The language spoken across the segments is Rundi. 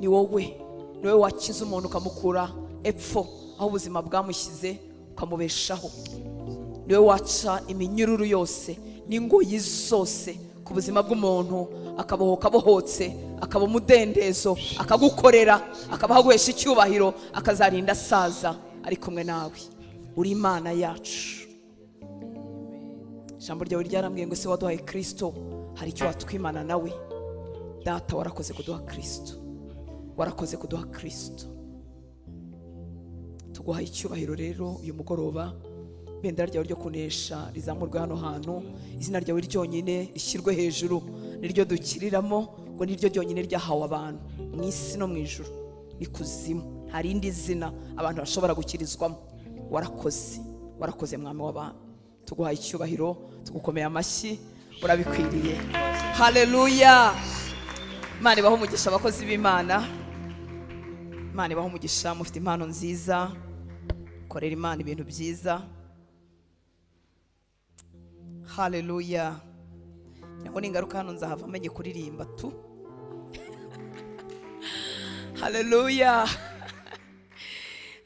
Ni wowe, ni wowe wakiza umuntu ukamukura epfo aho ubuzima bwamushyize ukamubeshaho. Ni wowe waca iminyururu yose n'ingoyi zose ku buzima bw'umuntu, akabohoka abohotse, akaba umudendezo, akagukorera, akabaho guhesha icyubahiro, akazarinda asaza ari kumwe nawe. Uri Imana yacu. Ijambo ryawe ryarambwiye ngo se waduhaye Kristo, hari icyo watwimana nawe. Data, warakoze kuduha Kristo, warakoze kuduha Kristo. Tuguhaye icyubahiro rero uyu mugoroba. Ibendera ryawe ryo kunesha rizamurwe hano hantu, izina ryawe ryonyine rishyirwe hejuru, niryo dukiriramo, ngo niryo ryonyine ryahawe abantu mu isi no mu ijuru n'ikuzimu. Nta rindi zina abantu bashobora gukirizwamo. Warakoze, warakoze Mwami w'abantu. Tuguhaye icyubahiro, tugukomeye amashyi, urabikwiriye. Haleluya. Imana ibahe umugisha abakozi b'Imana. Imana ibahe umugisha, mufite impano nziza, korera Imana ibintu byiza. Haleluya. Ngo ningaruka hano nzahava menye kuririmba tu. Haleluya.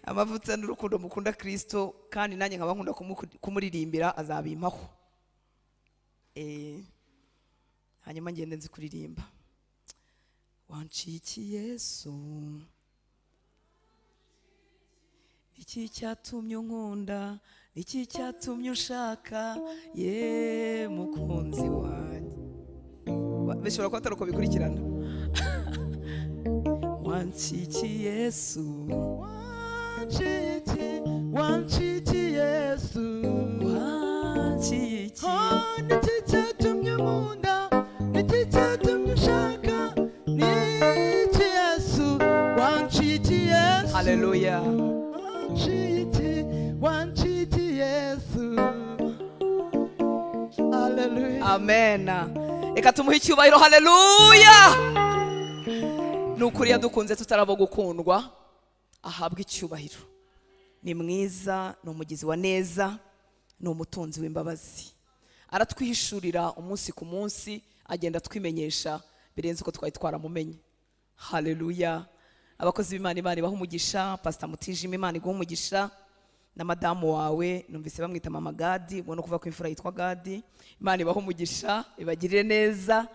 Amavuta n'urukundo mukunda Kristo, kandi nanjye nkaba nkunda kumuririmbira, azabimpaho. Hanyuma ngende nzi kuririmba. Wanciki Yesu, iki cyatumye unkunda, iki cyatumye ushaka, ye mukunzi wanjye. Bishobora kuba atari uko bikurikirana. Wanciki Yesu, wanciki, wanciki Yesu, wanciki. Oh, niki cyatumye unkunda, niki cyatumye ushaka, niki Yesu, wanciki Yesu. Haleluya. Wanciki, wanciki Yesu. Haleluya. Amen. Reka tumuhe icyubahiro. Haleluya. Ni ukuri yadukunze tutarabo gukundwa, ahabwa icyubahiro. Ni mwiza, ni umugizi wa neza, ni umutunzi w'imbabazi. Aratwihishurira umunsi ku munsi, agenda atwimenyesha birenze uko twari twaramumenye. Haleluya. Abakozi b'Imana, Imana ibahe umugisha. Pastor Mutijima, Imana iguhe umugisha, na madamu wawe numvise bamwita Mama Gadi, ubona kuva ku imfura yitwa Gadi. Imana ibahe umugisha, ibagirire neza.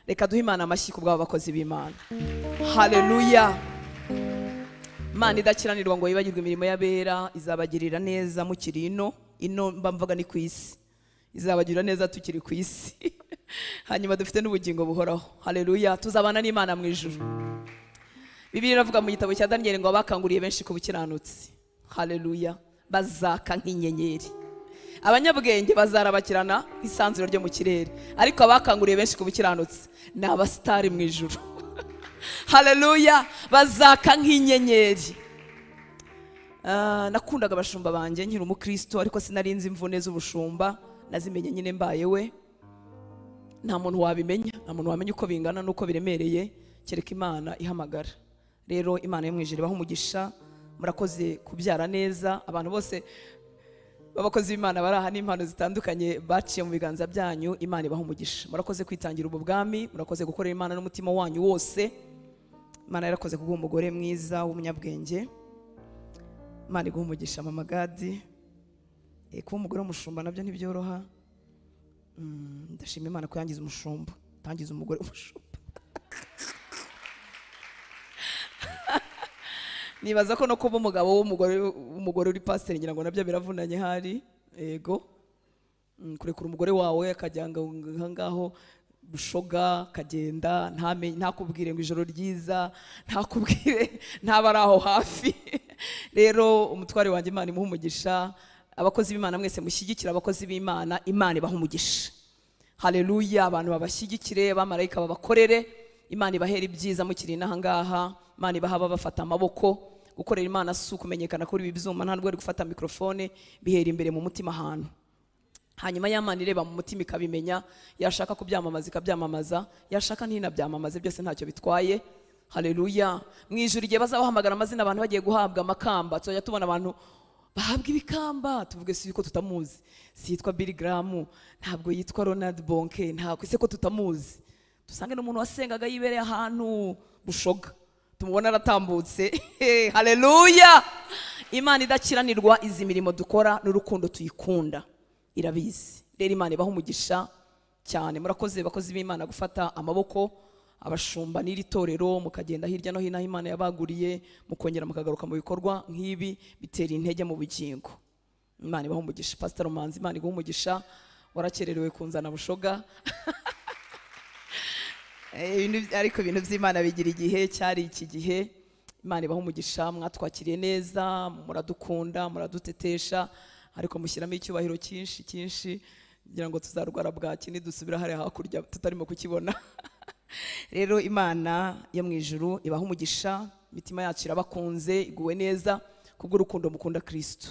Reka duhe Imana amashyi ku bw'abo bakozi b'Imana. Haleluya. Imana idakiranirwa ngo yibagirwe imirimo y'abera, izabagirira neza mukiri ino. Ino mba mvuga ni ku isi, izabagirira neza tukiri ku isi. Hanyuma dufite n'ubugingo buhoraho. Haleluya. Tuzabana n'Imana mu ijuru. Bibiliya iravuga mu gitabo cya Daniel ngo abakanguriye benshi ku bukiranutsi, haleluya, bazaka nk'inyenyeri. Abanyabwenge bazarabakirana nk'isanzure ryo mu kirere, ariko abakanguriye benshi ku bukiranutsi ni abasitari mu ijuru. Haleluya, bazaka nk'inyenyeri. Nakundaga abashumba banjye nkiri umukristo, ariko sinarinzi imvune z'ubushumba, nazimenye nyine mbaye we. Nta muntu wabimenya, nta muntu wamenya uko bingana n'uko biremereye, kereka Imana ihamagara. Rero Imana yo mu ijuru ibahe umugisha, murakoze kubyara neza. Abantu bose b'abakozi b'Imana bari aha n'impano zitandukanye baciye mu biganza byanyu, Imana ibahe umugisha. Murakoze kwitangira ubu bwami, murakoze gukorera Imana n'umutima wanyu wose. Imana yarakoze kuguha umugore mwiza w'umunyabwenge. Imana iguhe umugisha Mama Gadi. Kuba umugore w'umushumba nabyo ntibyoroha. Ndashima Imana ko yangize umushumba, tangiza umugore w'umushumba. Nibaza ko no kuba umugabo w'umugore uri pasiteri ngira ngo nabyo biravunanye hari. Yego, kurekura umugore wawe akajya ngaho bushoga, akagenda ntakubwire ngo ijoro ryiza, ntakubwire, ntaba ari aho hafi. Rero umutware wanjye Imana imuhe umugisha. Abakozi b'Imana mwese mushyigikira abakozi b'Imana, Imana ibahe umugisha. Haleluya. Abantu babashyigikire, abamarayika babakorere, Imana ibahera ibyiza mukiri inaha ngaha. Imana ibaha babafata amaboko. Gukorera Imana si ukumenyekana kuri ibi byuma, nta nubwo ari gufata mikrofone, bihera imbere mu mutima ahantu. Hanyuma y'Imana ireba mu mutima ikabimenya, yashaka kubyamamaza ikabyamamaza, yashaka ntinabyamamaze, byose ntacyo bitwaye. Haleluya. Mu ijuru igihe bazabahamagara amazina abantu bagiye guhabwa amakamba, tuzajya tubona abantu bahabwa ibikamba, tuvuge si ko tutamuzi, si yitwa Billy Graham, ntabwo yitwa Ronald Bonke, ntabwo ese ko tutamuzi. Dusange n'umuntu wasengaga yibereye ahantu bushoga, Tumubona aratambutse. Haleluya! Imana idakiranirwa izi mirimo dukora n'urukundo tuyikunda irabizi. Rero Imana ibaha umugisha cyane. Murakoze bakozi b'Imana gufata amaboko abashumba n'iri torero, mukagenda hirya no hino aho Imana yabaguriye, mukongera mukagaruka mu bikorwa nk'ibi bitera intege mu bugingo. Imana ibaha umugisha. Pastor Rumanzi, Imana iguha umugisha, warakererewe kunzana bushoga. Ariko ibintu by'Imana bigira igihe, cyari iki gihe. Imana ibaha umugisha, mwatwakiriye neza, muradukunda, muradutetesha, ariko mushyiramo icyubahiro cyinshi cyinshi, ngira ngo tuzarwara bwaki nidusubira hariya hakurya tutarimo kukibona. Rero Imana yo mu ijuru ibaha umugisha, imitima yacu irabakunze, iguwe neza kubw'urukundo mukunda Kristo.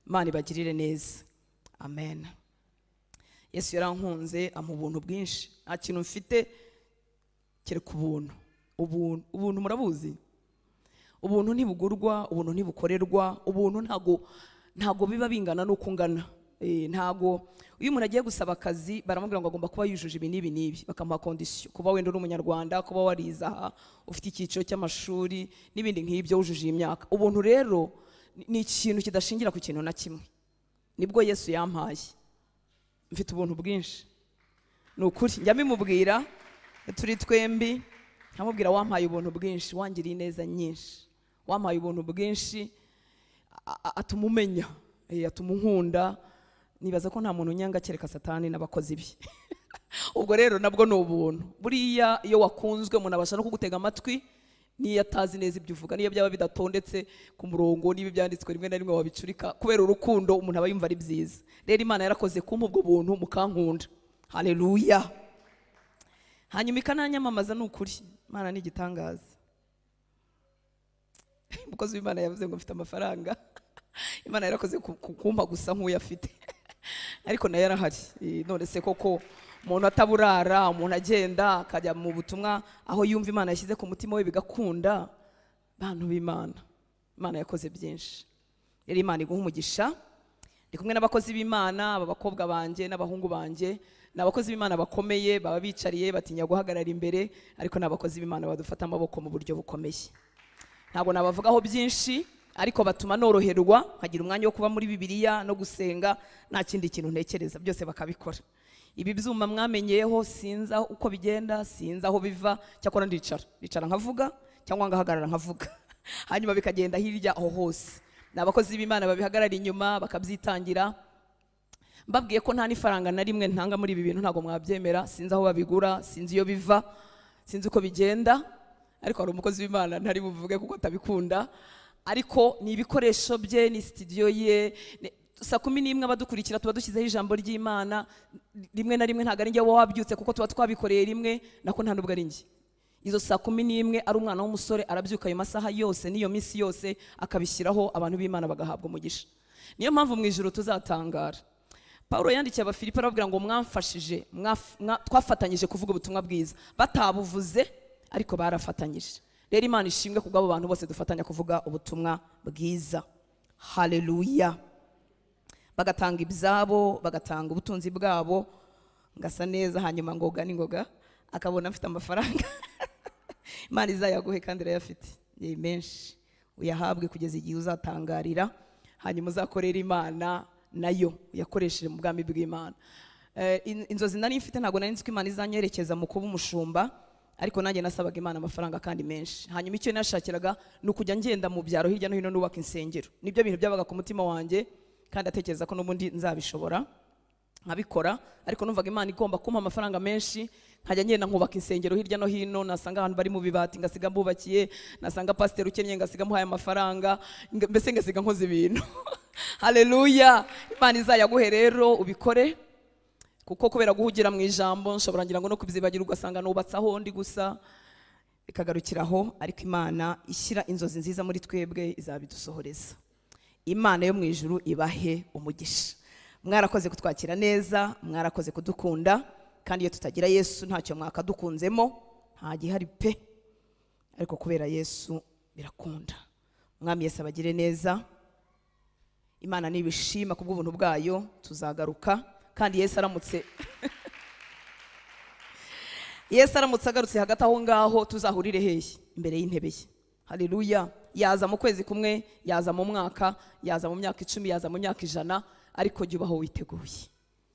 Imana ibagirire neza. Amen. Yesu yarankunze ampa ubuntu bwinshi, nta kintu mfite kereka ubuntu. Ubuntu, ubuntu murabuzi? Ubuntu ntibugurwa, ubuntu ntibukorerwa, ubuntu ntago biba bingana n'uko ungana. Ntago iyo umuntu agiye gusaba akazi baramubwira ngo agomba kuba yujuje ibi n'ibi n'ibi, bakamuha condition, kuba wenda uri umunyarwanda, kuba warize aha, ufite icyiciro cy'amashuri n'ibindi nk'ibyo, wujuje iyi myaka. Ubuntu rero ni ikintu kidashingira ku kintu na kimwe. Nibwo Yesu yampaye, mfite ubuntu bwinshi. Ni ukuri njya mbimubwira turi twembi, nkamubwira wampaye ubuntu bwinshi, wangiriye ineza nyinshi, wampaye ubuntu bwinshi, atuma umenya, atuma unkunda. Nibaza ko nta muntu unyanga kereka Satani n'abakozi be. Ubwo rero nabwo ni ubuntu. Buriya iyo wakunzwe umuntu abasha no kugutega amatwi niyo atazi neza ibyo uvuga, niyo byaba bidatondetse ku murongo, niba ibyanditswe rimwe na rimwe wabicurika, kubera urukundo umuntu aba yumva ari byiza. Rero Imana yarakoze kumpa ubwo buntu mukankunda. Haleluya. Hanyuma ikananyamamaza, ni ukuri Imana ni igitangaza. Umukozi w'Imana yavuze ngo mfite amafaranga. Imana yarakoze kumpa gusa nk'uyo afite, ariko nayo yarahari. None se koko umuntu ataburara, umuntu agenda akajya mu butumwa aho yumva Imana yashyize ku mutima we bigakunda. Bantu b'Imana, Imana yakoze byinshi. Rero Imana iguha umugisha. Ndi kumwe n'abakozi b'Imana, aba bakobwa banjye n'abahungu banjye, ni abakozi b'Imana bakomeye, baba bicariye batinya guhagarara imbere, ariko ni abakozi b'Imana badufata amaboko mu buryo bukomeye. Ntabwo nabavugaho byinshi, ariko batuma noroherwa, nkagira umwanya wo kuba muri Bibiliya no gusenga, nta kindi kintu ntekereza, byose bakabikora. Ibi byuma mwamenyeyeho, sinzi uko bigenda, sinzi aho biva, cyakora ndicara nkavuga cyangwa ngahagarara nkavuga, hanyuma bikagenda hirya aho hose. Ni abakozi b'Imana babihagarara inyuma bakabyitangira. Mbabwiye ko nta n'ifaranga na rimwe ntanga muri ibi bintu, ntabwo mwabyemera, sinzi aho babigura, sinzi iyo biva, sinzi uko bigenda, ariko hari umukozi w'Imana ntari buvuge kuko atabikunda, ariko ni ibikoresho bye, ni studio ye. Saa 11 abadukurikira tuba dushyizeho ijambo ry'Imana, rimwe na rimwe ntabwo ari njye wabyutse kuko tuba twabikoreye rimwe, nako nta nubwo ari njye. Izo saa 11 ari umwana w'umusore arabyuka ayo masaha yose n'iyo minsi yose akabishyiraho, abantu b'Imana bagahabwa umugisha. Niyo mpamvu mu ijuru tuzatangara. Paulo yandikiye Abafilipi arababwira ngo mwamfashije, twafatanyije kuvuga ubutumwa bwiza. Batabuvuze ariko barafatanyije. Rero Imana ishimwe kubw'abo bantu bose dufatanya kuvuga ubutumwa bwiza. Haleluya. Bagatanga ibyabo, bagatanga ubutunzi bwabo, ngasa neza, hanyuma ngoga n'ingoga akabona mfite amafaranga. Imana izayaguhe kandi irayafite, ni menshi, uyahabwe kugeza igihe uzatangarira, hanyuma uzakorera Imana nayo uyakoresheje mu bwami bw'Imana. Inzozi nari mfite ntabwo nari nzi ko Imana izanyerekeza mu kuba umushumba, ariko nanjye nasabaga Imana amafaranga kandi menshi. Hanyuma icyo nashakiraga ni ukujya ngenda mu byaro hirya no hino nubaka insengero. Nibyo bintu byabaga ku mutima wanjye, kandi atekereza ko n'ubundi nzabishobora nkabikora, ariko numvaga Imana igomba kumpa amafaranga menshi nkajya ngenda nkubaka insengero hirya no hino. Nasanga abantu bari mu bibati ngasiga mbubakiye, nasanga pasiteri ukennye ngasiga muhaye amafaranga, mbese ngasiga nkoze ibintu. Haleluya. Imana izayaguhe rero ubikore, kuko kubera guhugira mu ijambo nshobora ngira ngo no kubyibagira ugasanga nubatse aho ndi gusa bikagarukiraho, ariko Imana ishyira inzozi nziza muri twebwe izabidusohoreza. Imana yo mu ijuru ibahe umugisha. Mwarakoze kutwakira neza, mwarakoze kudukunda, kandi iyo tutagira Yesu ntacyo mwakadukunzemo, nta gihari pe, ariko kubera Yesu birakunda. Mwami Yesu abagire neza. Imana nibishima kubw'ubuntu bwayo tuzagaruka, kandi Yesu aramutse agarutse hagati aho ngaho tuzahurire hehe? Imbere y'intebe ye. Haleluya. Yaza mu kwezi kumwe, yaza mu mwaka, yaza mu myaka 10, yaza mu myaka 100, ariko jya ubaho witeguye.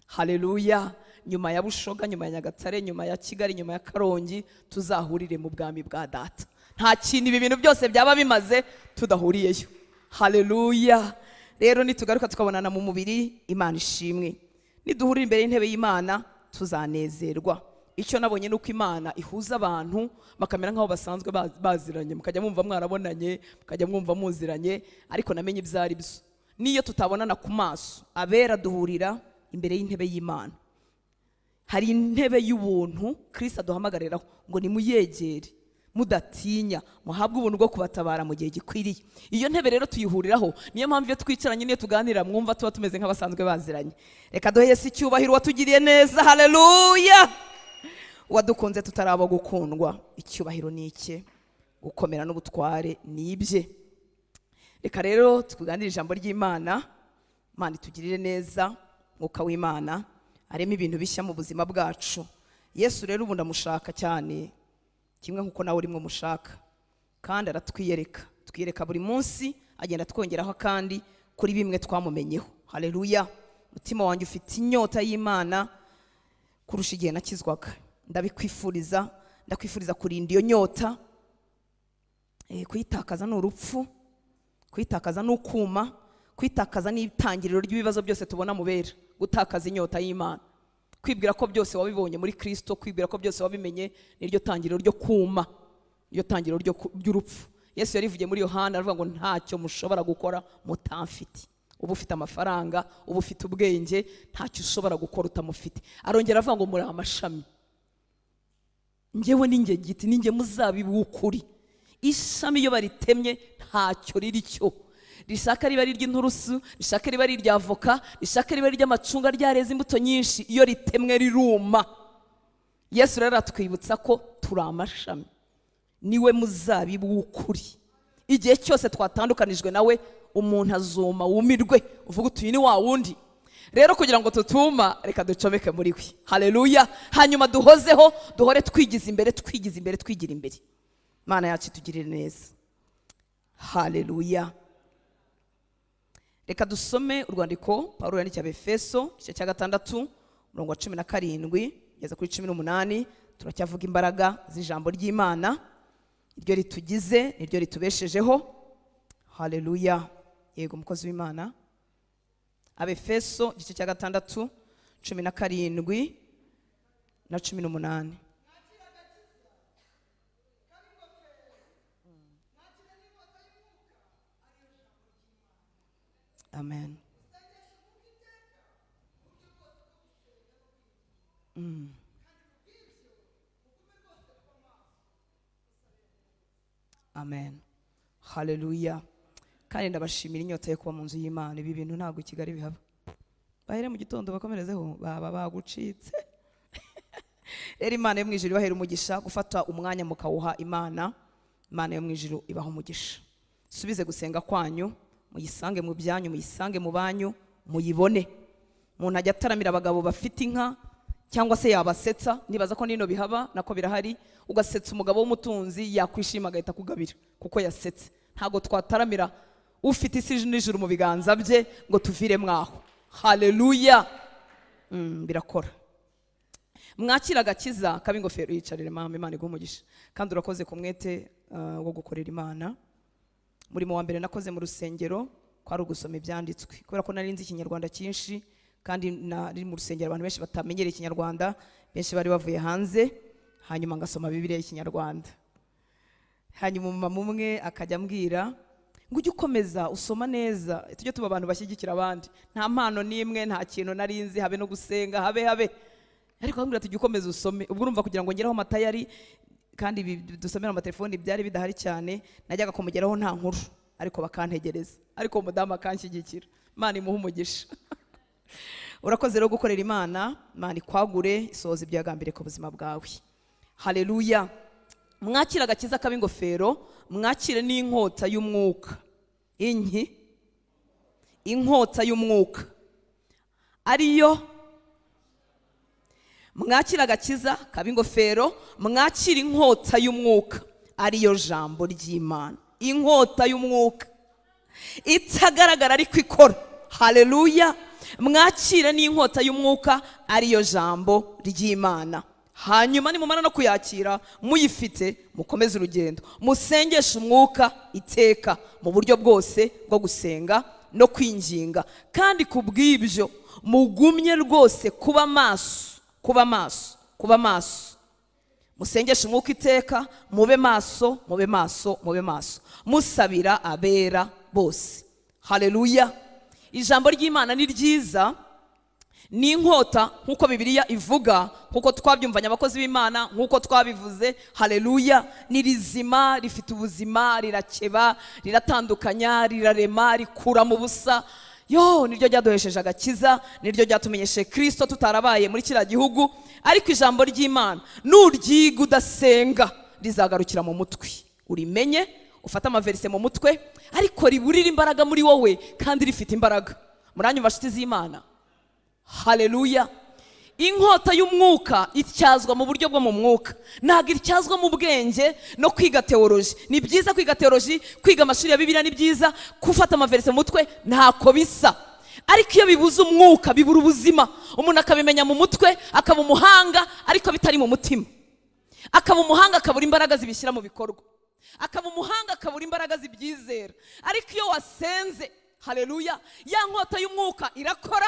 Haleluya. Nyuma ya Bushoga, nyuma ya Nyagatare, nyuma ya Kigali, nyuma ya Karongi, tuzahurire mu bwami bwa data. Nta kintu ibi bintu byose byaba bimaze tudahuriyeyo. Haleluya. Rero nitugaruka tukabonana mu mubiri, Imana ishimwe. Niduhurira imbere y'intebe y'Imana tuzanezerwa. Icyo nabonye nuko Imana ihuza abantu bakamera nkaho basanzwe baziranye, mukajya mwumva mwarabonanye, mukajya mwumva muziranye, ariko namenye ibyari byo. Niyo tutabonana ku maso, abera duhurira imbere y'intebe y'Imana. Hari intebe y'ubuntu Kristo aduhamagariraho ngo nimuyegere mudatinya, muhabwe ubuntu bwo kubatabara mu gihe gikwiriye. Iyo ntebe rero tuyihuriraho, niyo mpamvu iyo twicaranye niyo tuganira mwumva tuba tumeze nk'abasanzwe baziranye. Reka duhe Yesu icyubahiro watugiriye neza. Haleluya. Wadukunze tutarabo gukundwa, icyubahiro ni icye, gukomera n'ubutware ni ibye. Reka rero tukuganire ijambo ry'Imana. Imana itugirire neza, Mwuka w'Imana arema ibintu bishya mu buzima bwacu. Yesu rero ubu ndamushaka cyane, kimwe nkuko nawe urimo mushaka, kandi aratwiyereka, twiyereka buri munsi, agenda twongeraho kandi kuri bimwe twamumenyeho. Haleluya. Umutima wanjye ufite inyota y'Imana kurusha igihe nakizwaga. Ndabikwifuriza, ndakwifuriza kurinda iyo nyota. Kuyitakaza ni urupfu, kuyitakaza ni ukuma, kwitakaza ni itangiriro ry'ibibazo byose tubona mu bera. Gutakaza inyota y'Imana, kwibwira ko byose wabibonye muri Kristo, kwibwira ko byose wabimenye, niryo tangiriro ryo kuma, iryo tangiriro ry'urupfu. Yesu yarivugiye muri Yohana aravuga ngo ntacyo mushobora gukora mutamfite. Uba ufite amafaranga, uba ufite ubwenge, ntacyo ushobora gukora utamufite. Arongera avuga ngo muri amashami, njyewe ninjye giti, ninjye muzabibu w'ukuri. Ishami iyo baritemye ntacyo riri cyo. Rishaka riba ari ry'inturusu, rishaka riba ari irya avoka, rishaka riba ari ry'amacunga ryareze imbuto nyinshi, iyo ritemwe riruma. Yesu rero aratwibutsa ko turi amashami, niwe muzabibu w'ukuri. Igihe cyose twatandukanijwe nawe, umuntu azuma wumirwe, uvuga uti ni wa wundi. Rero kugira ngo tutuma, reka ducomeke muri we. Haleluya. Hanyuma duhozeho, duhore twigiza imbere, twigiza imbere, twigira imbere. Imana yacu itugirire neza. Haleluya. Reka dusome urwandiko Pawulo yandikiye Abefeso, igice cya 6, umurongo wa 17 kugeza kuri 18. Turacyavuga imbaraga z'ijambo ry'Imana, iryo ritugize, niryo ritubeshejeho. Haleluya. Yego mukozi w'Imana. Abefeso igice cya 6, 17 na 18. Amen. Amen. Haleluya. Kandi ndabashimira inyota yo kuba mu nzu y'Imana. Ibi bintu ntabwo i Kigali bihaba. Bahere mu gitondo bakomerezeho, baba bagucitse. Rero Imana yo mu ijuru ibahera umugisha, gufata umwanya mukawuha Imana. Imana yo mu ijuru ibaha umugisha. Subize gusenga kwanyu, muyisange mu byanyu, muyisange mu banyu, muyibone. Umuntu ajya ataramira abagabo bafite inka cyangwa se yabasetsa, nibaza ko nino bihaba nako birahari, ugasetsa umugabo w'umutunzi yakwishima agahita kugabira kuko yasetse. Ntago twataramira ufite isi n'ijuru mu biganza bye ngo tuvire mwaho. Haleluya. Birakora. Mwakira agakiza kaba ingofero. Yicarire mama, Imana iguhe umugisha. Kandi urakoze ku mwete wo gukorera Imana. Murimo wa mbere nakoze mu rusengero kwari ugusoma ibyanditswe, kubera ko nari nzi ikinyarwanda cyinshi, kandi nari mu rusengero abantu benshi batamenyereye ikinyarwanda, benshi bari bavuye hanze, hanyuma ngasoma Bibiliya y'ikinyarwanda. Hanyuma umumama umwe akajya ambwira ngo ujye ukomeza usoma neza, tujye tuba abantu bashyigikira abandi. Nta mpano n'imwe, nta kintu nari nzi, habe no gusenga, habe habe, ariko ambwira ati ujye ukomeza usome. Ubwo urumva kugira ngo ngereho amatayari, kandi dusomera amatelefoni byari bidahari cyane, najyaga kumugeraho nta nkuru, ariko bakantegereza, ariko umudamu akanshyigikira. Imana imuhe umugisha. Urakoze rero gukorera Imana. Imana ikwagure, isohoze ibyo yagambiriye ku buzima bwawe. Haleluya. Mwakira agakiza kaba ingofero, mwakire n'inkota y'umwuka. Inki inkota y'umwuka ariyo mwakira agakiza kaba ingofero, mwakira inkota y'umwuka ariyo jambo ry'Imana. Inkota y'umwuka itagaragara ariko ikora. Haleluya. Mwakire n'inkota y'umwuka ariyo jambo ry'Imana. Hanyuma nimumara no kuyakira muyifite, mukomeze urugendo, musengeshe umwuka iteka mu buryo bwose bwo gusenga no kwinginga, kandi kubw'ibyo mugumye rwose kuba maso, kuba maso, kuba maso. Musengeshe umwuka iteka, mube maso, mube maso, mube maso, musabira abera bose. Haleluya. Ijambo ry'Imana ni ryiza, ni inkota nkuko Bibiliya ivuga, nkuko twabyumvanye abakozi b'Imana, nkuko twabivuze. Haleluya. Ni rizima, rifite ubuzima, rirakeba, riratandukanya, rirarema, rikura mu busa. Yo, niryo ryaduhesheje agakiza, niryo ryatumenyeshe Kristo tutarabaye muri kiriya gihugu. Ariko ijambo ry'Imana nuryiga udasenga rizagarukira mu mutwe. Urimenye, ufate amaverise mu mutwe, ariko riburira imbaraga muri wowe kandi rifite imbaraga. Muranyumva nshuti z'Imana? Haleluya. Inkota y'umwuka ityazwa mu buryo bwo mu mwuka, ntabwo ityazwa mu bwenge no kwiga teoloji. Ni byiza kwiga teoloji, kwiga amashuri ya Bibiliya ni byiza, gufata amaverise mu mutwe ntako bisa. Ariko iyo bibuze umwuka bibura ubuzima. Umuntu akabimenya mu mutwe akaba umuhanga, ariko bitari mu mutima. Akaba umuhanga akabura imbaraga zibishyira mu bikorwa, akaba umuhanga akabura imbaraga zibyizera. Ariko iyo wasenze, haleluya, ya nkota y'umwuka irakora,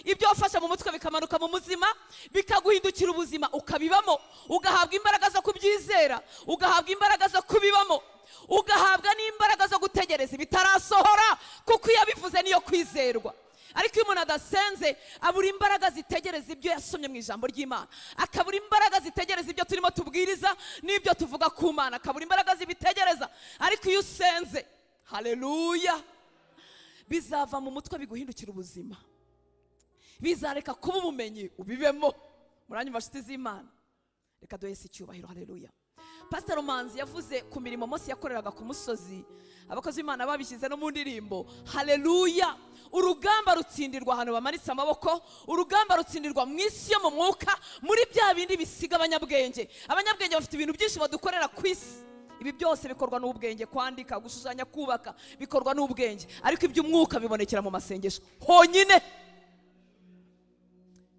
ibyo wafashe mu mutwe bikamanuka mu muzima, bikaguhindukira ubuzima, ukabibamo, ugahabwa imbaraga zo kubyizera, ugahabwa imbaraga zo kubibamo, ugahabwa n'imbaraga zo gutegereza ibitarasohora, kuko iyo abivuze niyo kwizerwa. Ariko iyo umuntu adasenze abura imbaraga zitegereza ibyo yasomye mu ijambo ry'Imana, akabura imbaraga zitegereza ibyo turimo tubwiriza n'ibyo tuvuga ku Mana, akabura imbaraga zibitegereza. Ariko iyo usenze, haleluya, bizava mu mutwe biguhindukira ubuzima, bizareka kuba ubumenyi ubibemo. Muranyumva nshuti z'Imana? Reka duhese icyubahiro. Haleluya. Pastor Romanzi yavuze ku mirimo Mose yakoreraga ku musozi, abakozi b'Imana babishyize no mu ndirimbo. Haleluya. Urugamba rutsindirwa ahantu bamanitse amaboko, urugamba rutsindirwa mu isi yo mu mwuka, muri bya bindi bisiga abanyabwenge. Abanyabwenge bafite ibintu byinshi badukorera ku isi. Ibi byose bikorwa n'ubwenge, kwandika, gushushanya, kubaka, bikorwa n'ubwenge. Ariko iby'umwuka bibonekera mu masengesho honyine.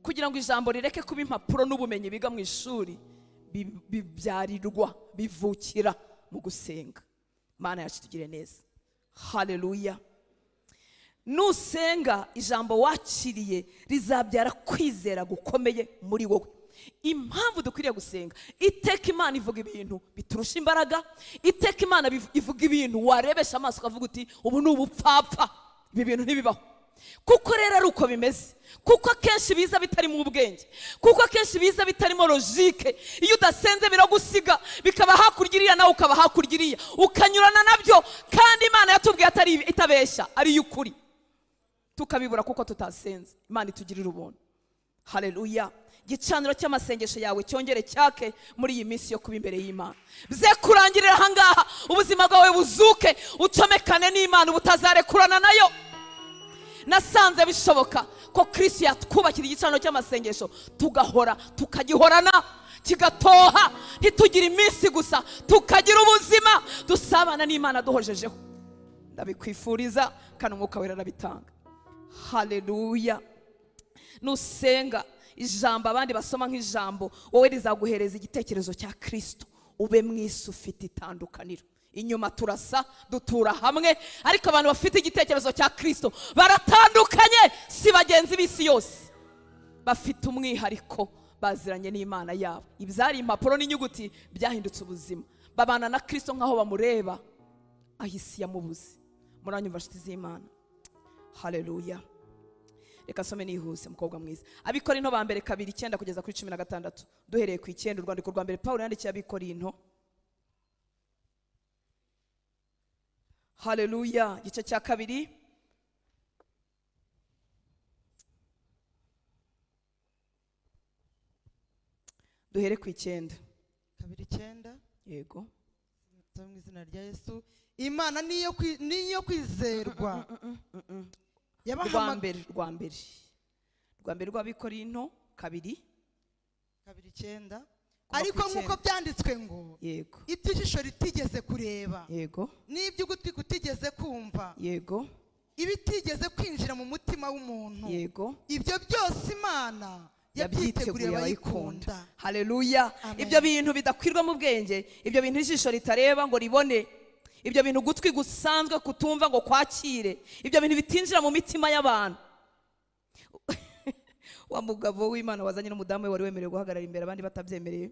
Kugira ngo ijambo rireke kuba impapuro n'ubumenyi biga mu ishuri, bibyarirwa, bivukira mu gusenga. Mana yacu tugire neza. Haleluya. Nusenga ijambo wakiriye rizabyara kwizera gukomeye muri wowe. Impamvu dukwiriye gusenga, iteka Imana ivuga ibintu biturusha imbaraga, iteka Imana ivuga ibintu warebesha amaso ukavuga uti ubu ni ubupfapfa, ibi bintu ntibibaho. Kuko rero ari uko bimeze, kuko akenshi biza bitarimo ubwenge, kuko akenshi biza bitarimo logique. Iyo udasenze biragusiga, bikaba hakurya iriya nawe ukaba hakurya iriya, ukanyurana nabyo. Kandi Imana yatubwiye atari itabeshya, ari y'ukuri, tukabibura kuko tutasenze. Imana itugirira ubuntu. Haleluya. Igicaniro cy'amasengesho yawe cyongere cyake muri iyi minsi yo kuba imbere y'Imana. Bize kurangirira ahangaha, ubuzima bwawe buzuke, ucomekane n'Imana ubutazarekurana nayo. Nasanze bishoboka ko Kristo yatwubakira igicaniro cy'amasengesho, tugahora tukagihorana, kigatoha, ntitugire iminsi gusa, tukagira ubuzima dusabana n'Imana duhojejeho. Ndabikwifuriza kandi Umwuka Wera arabitanga. Haleluya. Nusenga ijambo abandi basoma nk'ijambo, wowe rizaguhereza igitekerezo cya Kristo. Ube mwisi ufite itandukaniro. Inyuma turasa, dutura hamwe, ariko abantu bafite igitekerezo cya Kristo baratandukanye, si bagenzi b'isi yose. Bafite umwihariko, baziranye n'Imana yabo. Ibyari impapuro n'inyuguti byahindutse ubuzima. Babana na Kristo nkaho bamureba, aho isi yamubuze. Muranyumva nshuti z'Imana? Haleluya. Reka some nihuse, mukobwa mwiza. Abikorinto ba mbere 2:9 kugeza kuri 16. Duhereye ku 9, urwandiko rwa mbere Paulo yandikiye Abikorinto. Haleluya. Igice cya 2. Duhere ku 9. 2:9. Yego. Mu izina rya Yesu. Imana niyo kwizerwa. Rwa mbere rw'Abikorinto 2:9. Ariko nk'uko byanditswe ngo yego iby'ijisho ritigeze kureba, yego n'iby'ugutwi kutigeze kumva, yego ibitigeze kwinjira mu mutima w'umuntu, yego ibyo byose Imana yabyiteguriye abayikunda. Haleluya. Ibyo bintu bidakwirwa mu bwenge, ibyo bintu ijisho ritareba ngo ribone, ibyo bintu gutwi gusanzwe kutumva ngo kwakire, ibyo bintu bitinjira mu mitima y'abantu. Wa mugabo w'Imana wazanye n'umudamu we wari wemerewe guhagarara imbere abandi batabyemereye,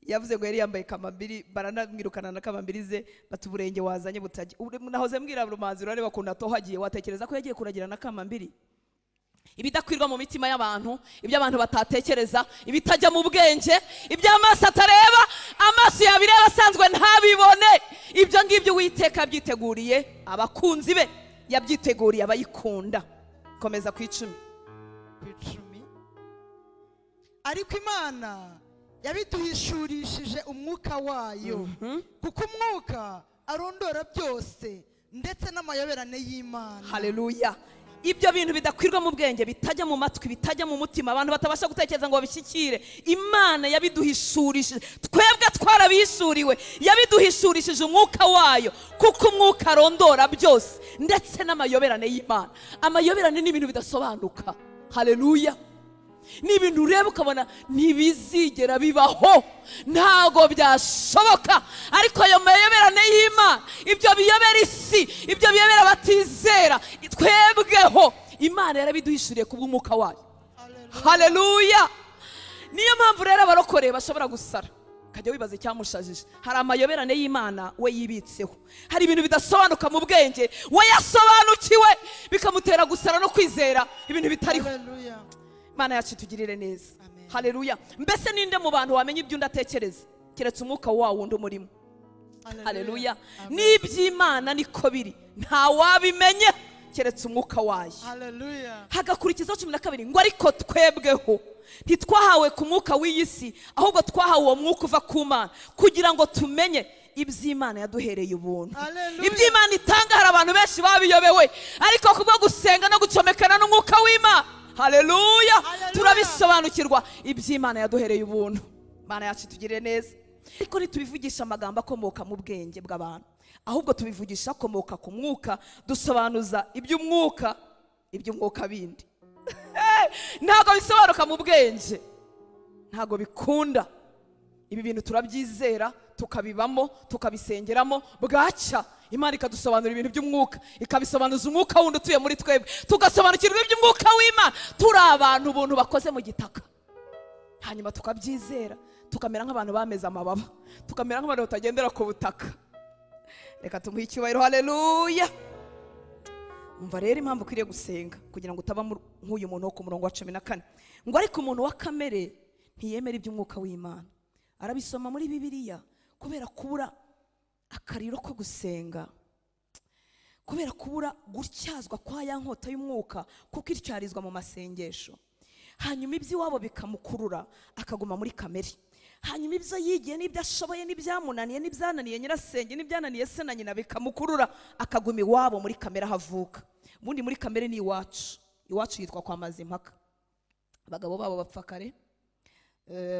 yavuze ngo yari yambaye kamambiri, baranamwirukana na kamambiri ze, bati uburenge wazanye butajya. Nahoze mbwira Rumanzi, urareba ukuntu atohagiye, watekereza ko yagiye kuragira na kamambiri. Ibidakwirwa mu mitima y'abantu, ibyo abantu batatekereza, ibitajya mu bwenge, ibyo amaso atareba, amaso yabireba asanzwe ntabibone, ibyo ngibyo Uwiteka yabyiteguriye abakunzi be, yabyiteguriye abayikunda. Komeza ku 10. Ariko Imana yabiduhishurishije umwuka wayo, kuko umwuka arondora byose ndetse n'amayoberane y'Imana. Haleluya. Ibyo bintu bidakwirwa mu bwenge, bitajya mu matwi, bitajya mu mutima, abantu batabasha gutekereza ngo babishyikire, Imana yabiduhishurishije. Twebwe twarabihishuriwe, yabiduhishurishije umwuka wayo, kuko umwuka arondora byose ndetse n'amayoberane y'Imana. Amayoberane ni ibintu bidasobanuka. Haleluya. Ni ibintu ureba ukabona ntibizigera bibaho, ntago byashoboka. Ariko ayo mayoberane y'Imana, ibyo biyobera isi, ibyo biyobera abatizera, twebweho Imana yarabiduhishuriye kubw'umwuka wayo. Haleluya. Niyo mpamvu rero abarokore bashobora gusara, ukajya wibaza icyamushajije. Hari amayoberane y'Imana we yibitseho, hari ibintu bidasobanuka mu bwenge we yasobanukiwe, bikamutera gusara no kwizera ibintu bitariho. Imana yacu itugirire neza. Haleluya. Mbese ninde mu bantu wamenya ibyo undatekereza keretse umwuka wawo wundi umurimo? Haleluya. N'iby'Imana niko biri, nta wabimenye keretse umwuka wayo. Haleluya. Hagakurikizaho 12 ngo ariko twebweho ntitwahawe ku mwuka w'iyi si, ahubwo twahawe uwo mwuka uva ku Mana, kugira ngo tumenye iby'Imana yaduhereye ubuntu. Iby'Imana itanga hari abantu benshi babiyobewe, ariko kubwo gusenga no gucomekana n'umwuka w'Imana, haleluya, turabisobanukirwa iby'Imana yaduhereye ubuntu. Imana yacu itugirire neza. Ariko ntitubivugisha amagambo akomoka mu bwenge bw'abantu, ahubwo tubivugisha akomoka ku mwuka, dusobanuza iby'umwuka, iby'umwuka bindi. Ntabwo bisobanuka mu bwenge, ntabwo bikunda. Ibi bintu turabyizera, tukabibamo, tukabisengeramo, bwacya Imana ikadusobanura ibintu by'umwuka, ikabisobanuza umwuka wundi utuye muri twebwe, tugasobanukirwa iby'umwuka w'Imana. Turi abantu ubuntu bakoze mu gitaka, hanyuma tukabyizera, tukamera nk'abantu bameze amababa, tukamera nk'abantu batagendera ku butaka. Reka tumuhe icyubahiro. Haleluya. Umva rero impamvu ukwiriye gusenga, kugira ngo utaba nk'uyu muntu wo ku murongo wa 14 ngo ariko umuntu wa kamere ntiyemera iby'umwuka w'Imana. Arabisoma muri Bibiliya, kubera kubura akariro ko gusenga, kubera kubura gutyazwa kwa ya nkota y'umwuka, kuko ityarizwa mu masengesho, hanyuma iby'iwabo bikamukurura akaguma muri kamere. Hanyuma ibyo yigiye n'ibyo ashoboye n'ibyamunaniye n'ibyananiye nyirasenge n'ibyananiye se na nyina bikamukurura akaguma iwabo muri kamere ahavuka. Ubundi muri kamere ni iwacu, iwacu yitwa kwa Mazimpaka. Abagabo babo bapfa kare,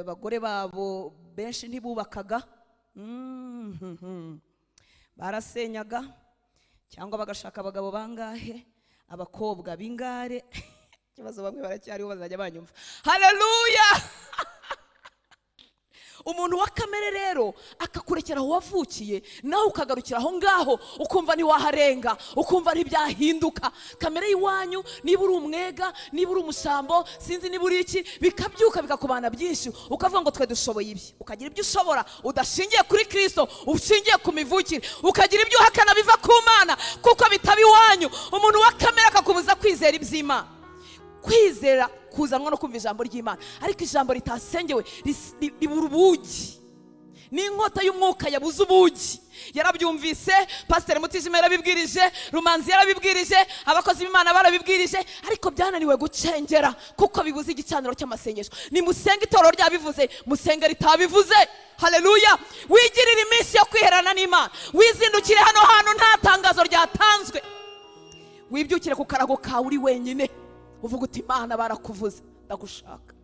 abagore babo benshi ntibubakaga, barasenyaga cyangwa bagashaka abagabo bangahe, abakobwa b'ingare. Ikibazo bamwe baracyariho bazajya banyumva. Haleluya. Umuntu wa kamere rero akakurekera aho wavukiye, nawe ukagarukira aho ngaho, ukumva ntiwaharenga, ukumva ntibyahinduka. Kamere y'iwanyu, niba uri umwega, niba uri umusambo, sinzi niba uri iki, bikabyuka bikakubana byinshi, ukavuga ngo twe dushoboye ibi. Ukagira ibyo ushobora udashingiye kuri Kristo, ushingiye ku mivukire, ukagira ibyo uhakana biva ku Mana kuko bitaba iwanyu. Umuntu wa kamere akakubuza kwizera iby'Imana. Kwizera kuzanwa no kumva ijambo ry'Imana, ariko ijambo ritasengewe ribura ubugi. N'inkota y'umwuka yabuze ubugi. Yarabyumvise, Pastor Mutijima yarabibwirije, Rumanzi yarabibwirije, abakozi b'Imana barabibwirije, ariko byananiwe gucengera kuko bibuze igicaniro cy'amasengesho. Nimusenge itorero ryabivuze, musenge ritabivuze. Haleluya. Wigirire iminsi yo kwiherana n'Imana, wizindukire hano hantu nta tangazo ryatanzwe, wibyukire ku karago kawe uri wenyine, uvuga uti Imana barakuvuze, ndagushaka.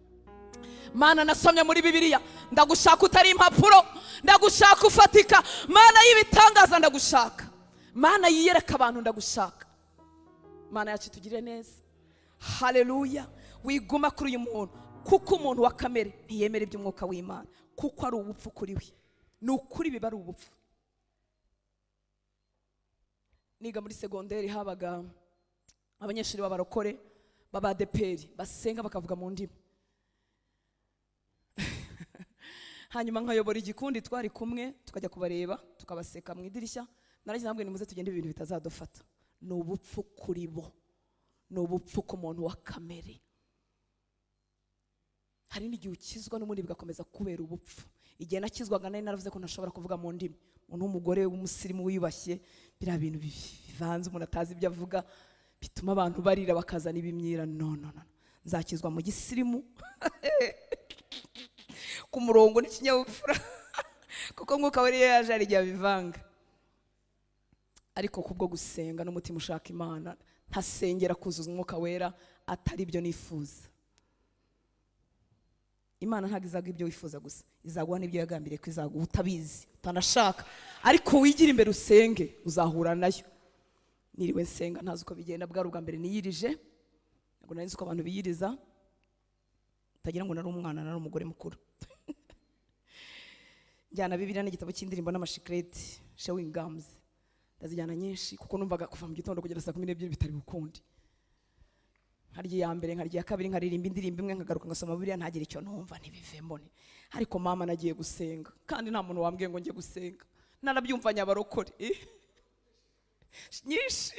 Mana nasomye muri Bibiliya, ndagushaka utari impapuro, ndagushaka ufatika. Mana y'ibitangaza ndagushaka, Mana yiyereka abantu ndagushaka. Mana yacu tugirire neza. Haleluya. Wiguma kuri uyu muntu, kuko umuntu wa kamere ntiyemera iby'umwuka w'Imana, kuko ari ubupfu kuri we. Ni ukuri biba ari ubupfu. Niga muri segonderi habaga abanyeshuri b'abarokore b'abadeperi basenga bakavuga mu ndimi. Hanyuma nkayobora igikundi twari kumwe, tukajya kubareba tukabaseka mu idirishya. Naragize nabwe nimuze tugende ibintu bitazadufata. Ni ubupfu kuri bo, ni ubupfu ku muntu wa kamere. Hari n'igihe ukizwa n'ubundi bigakomeza kubera ubupfu. Igihe nakizwaga nari naravuze ko ntashobora kuvuga mu ndimi. Umuntu w'umugore w'umusirimu wiyubashye, biriya bintu bivanze umuntu atazi ibyo avuga, bituma abantu barira bakazana ibimyira. No no no, nzakizwa mu gisirimu ku murongo n'ikinyabupfura, kuko mwuka wari yaje ari igihe abivanga. Ariko kubwo gusenga n'umutima ushaka Imana, ntasengera kuzuza umwuka wera atari ibyo nifuza. Imana ntabwo izaguha ibyo wifuza gusa, izaguha n'ibyo yagambiriye ko izaguha utabizi, utanashaka. Ariko wigira imbere usenge, uzahura nayo. Niriwe nsenga ntazi uko bigenda, bwari ubwa mbere niyirije. Ntabwo nari nzi uko abantu biyiriza, utagira ngo nari umwana, nari umugore mukuru. Njyana Bibiliya n'igitabo cy'indirimbo n'amashikireti, chewing gums, ndazijyana nyinshi kuko numvaga kuva mu gitondo kugera saa 12 bitari bukundi. Nkarya iya mbere, nkarya iya kabiri, nkaririmba indirimbo imwe, nkagaruka ngasoma Bibiliya ntagira icyo numva, ntibivemo. Ariko mama nagiye gusenga, kandi nta muntu wambwiye ngo njye gusenga, narabyumvanye abarokore nyinshi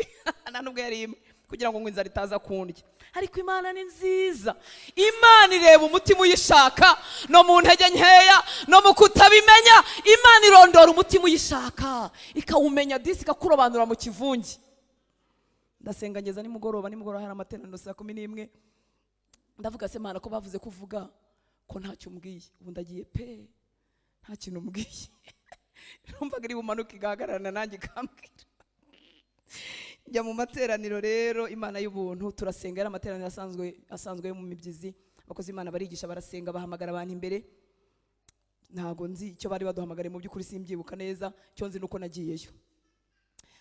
nta nubwo yari imwe, kugira ngo inzara itaza kundya. Ariko Imana ni nziza, Imana ireba umutima uyishaka, no mu ntege nkeya, no mu kutabimenya. Imana irondora umutima uyishaka, ikawumenya disi, ikakurobanura mu kivunge. Ndasenga ngeza nimugoroba, nimugoroba hari amateraniro saa 11. Ndavuga se Mana ko bavuze kuvuga ko ntacyo umbwiye, ubu ndagiye pe, nta kintu umbwiye. Numvaga iri bumanuke igahagararana nanjye ikambwira. Njya mu materaniro rero, Imana y'ubuntu, turasenga. Yari amateraniro asanzwe yo mu mibyizi, abakozi Imana barigisha, barasenga, bahamagara abantu imbere. Ntago nzi icyo bari baduhamagariye mu by'ukuri, simbyibuka neza, icyo nzi nuko nagiyeyo.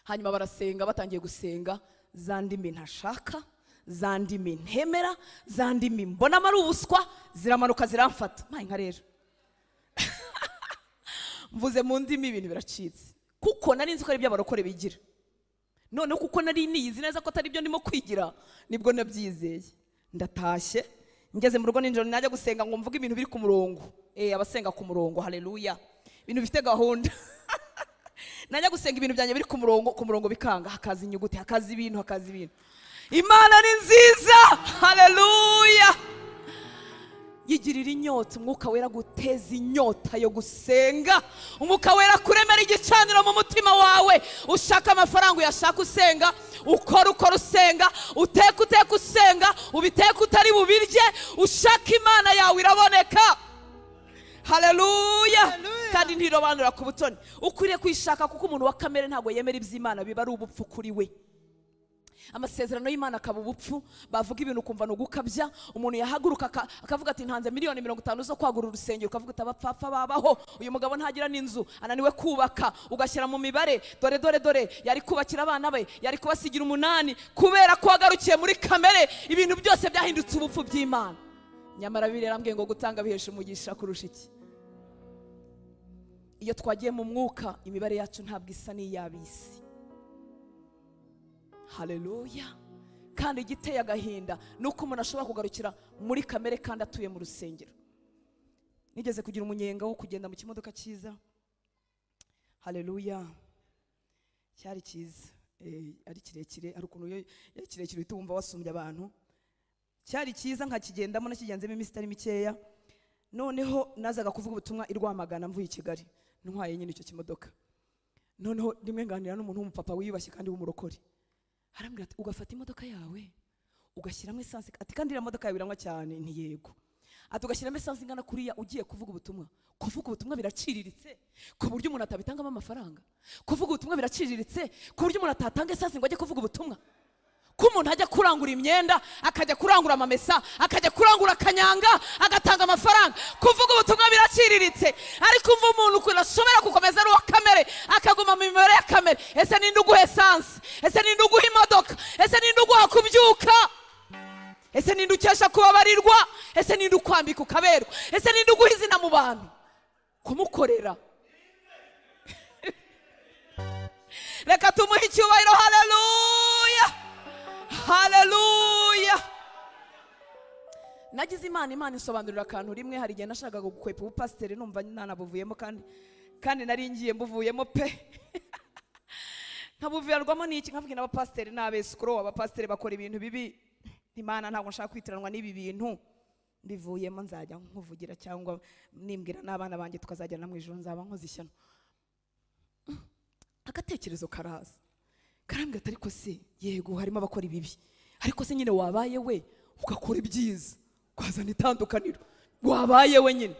Hanyuma barasenga, batangiye gusenga, za ndimi ntashaka, za ndimi ntemera, za ndimi mbonamo ari ubuswa, ziramanuka ziramfata. Mayi nka rero mvuze mu ndimi ibintu biracitse, kuko nari nzi ko ari iby'abarokore bigira. None kuko nari niyizi neza ko atari byo ndimo kwigira, nibwo nabyizeye. Ndatashye ngeze mu rugo nijoro, najya gusenga ngo mvuge ibintu biri ku murongo. Abasenga ku murongo, haleluya, ibintu bifite gahunda. Najya gusenga ibintu byanjye biri ku murongo, ku murongo bikanga, hakaza inyuguti, hakaza ibintu, hakaza ibintu. Imana ni nziza, haleluya. Yigirira inyota, umwuka wera guteza inyota yo gusenga. Umwuka wera kuremera igicaniro mu mutima wawe. Ushaka amafaranga uyashaka usenga, ukora ukora usenga, uteka uteka usenga, ubiteka utari bubirye, ushaka Imana yawe iraboneka. Haleluya. Kandi ntirobanura ku butoni. Ukwiriye kwishaka, kuko umuntu wa kamere ntabwo yemera iby'Imana, biba ari ubupfu kuri we. Amasezerano y'Imana akaba ubupfu, bavuga ibintu ukumva ni ugukabya. Umuntu yahaguruka akavuga ati ntanze miliyoni 50 zo kwagura urusengero, ukavuga uti abapfapfa babaho, uyu mugabo ntagira n'inzu, ananiwe kubaka, ugashyira mu mibare, dore dore dore, yari kubakira abana be, yari kubasigira 8, kubera ko wagarukiye muri kamere, ibintu byose byahindutse ubupfu by'Imana. Nyamara Bibiliya yarambwiye ngo gutanga bihesha umugisha kurusha iki. Iyo twagiye mu mwuka, imibare yacu ntabwo isa n'iy'ab'isi. Haleluya. Kandi igiteye agahinda nuko umuntu ashobora kugarukira muri kamere kandi atuye mu rusengero. Nigeze kugira umunyenga wo kugenda mu kimodoka cyiza. Haleluya. Cyari cyiza, ari kirekire, ari ukuntu iyo kirekire uhita wumva wasumbye abantu. Cyari cyiza nkakigendamo, nakigenzemo iminsi itari mikeya. Noneho nazaga kuvuga ubutumwa i Rwamagana mvuye i Kigali, ntwaye nyine icyo kimodoka. Noneho rimwe nganira n'umuntu w'umupapa wiyubashye kandi w'umurokore, arambwira ati ugafata imodoka yawe ugashyiramo esanse, ati kandi iriya modoka yawe iranywa cyane. Nti yego. Ati ugashyiramo esanse ingana kuriya ugiye kuvuga ubutumwa. Kuvuga ubutumwa biraciriritse ku buryo umuntu atabitangamo amafaranga. Kuvuga ubutumwa biraciriritse ku buryo umuntu atatanga esanse ngo ajye kuvuga ubutumwa. Ko umuntu ajya kurangura imyenda, akajya kurangura amamesa, akajya kurangura akanyanga, agatanga amafaranga. Kuvuga ubutumwa biraciriritse, ariko umva umuntu ukuntu ashobora gukomeza ari uwa kamere, akaguma mu mibare ya kamere. Ese ninde uguha esanse? Ese ninde uguha imodoka? Ese ninde uguha kubyuka? Ese ninde ukesha kubabarirwa? Ese ninde ukwambika ukaberwa? Ese ninde uguha izina mu bantu? Kumukorera. Reka tumuhe icyubahiro. Haleluya, haleluya. Nagize Imana, Imana isobanurira akantu rimwe. Hari igihe nashakaga gukwepa ubupasiteri, numva ntanabuvuyemo, kandi nari ngiye mbuvuyemo pe. Nkabuvirwamo n'iki? Nkavuga n'abapasiteri n'abesikoro, abapasiteri bakora ibintu bibi. Imana, ntabwo nshaka kwitiranwa n'ibi bintu, mbivuyemo nzajya nkuvugira cyangwa nimbwira n'abana banjye tukazajyana mu ijuru, nzaba nkoze ishyano. Agatekerezo karaza karambwira ati ariko se yego harimo abakora ibibi, ariko se nyine wabaye we ugakora ibyiza ukazana itandukaniro, wabaye we nyine.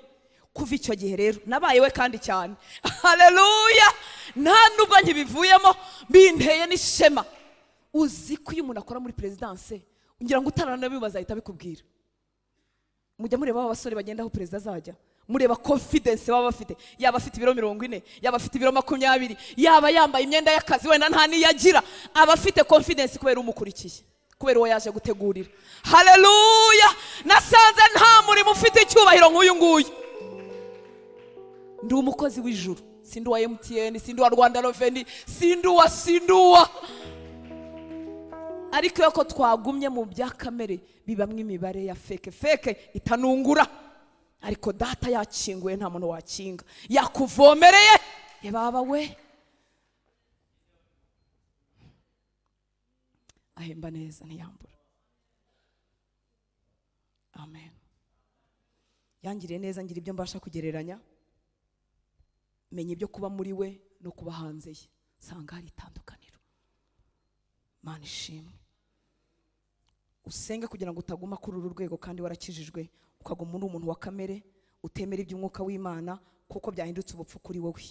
Kuva icyo gihe rero nabaye we kandi cyane. Haleluya. Nta nubwo nkibivuyemo, binteye n'ishema. Uzi ko iyo umuntu akora muri perezidanse, ngira ngo utaranabibaza ahita abikubwira. Mujya mureba abasore bagenda aho perezida azajya, mureba confidence baba bafite, yaba afite ibiro 40, yaba afite ibiro 20, yaba yambaye imyenda y'akazi wenda nta niyagira, aba afite confidence kubera umukurikiye, kubera uwo yaje gutegurira. Haleluya. Nasanze nta murimo ufite icyubahiro nk'uyu nguyu. Ndi umukozi w'ijuru, sindi uwa MTN, sindi uwa Rwanda Revenue, sindi uwa. Ariko iyo ko twagumye mu bya kamere bibamwe imibare ya feke feke itanungura, ariko data yakinguye nta muntu wakinga, yakuvomereye yababa we. Ahemba neza ntiyambura. Amen. Yangiriye neza, ngira ibyo mbasha kugereranya, menya ibyo kuba muri we no kuba hanze ye, sanga hari itandukaniro. Mana ishimwe. Usenge kugira ngo utaguma kuri uru rwego kandi warakijijwe, ukaguma uri umuntu wa kamere utemera iby'umwuka w'Imana, kuko byahindutse ubupfu kuri wowe.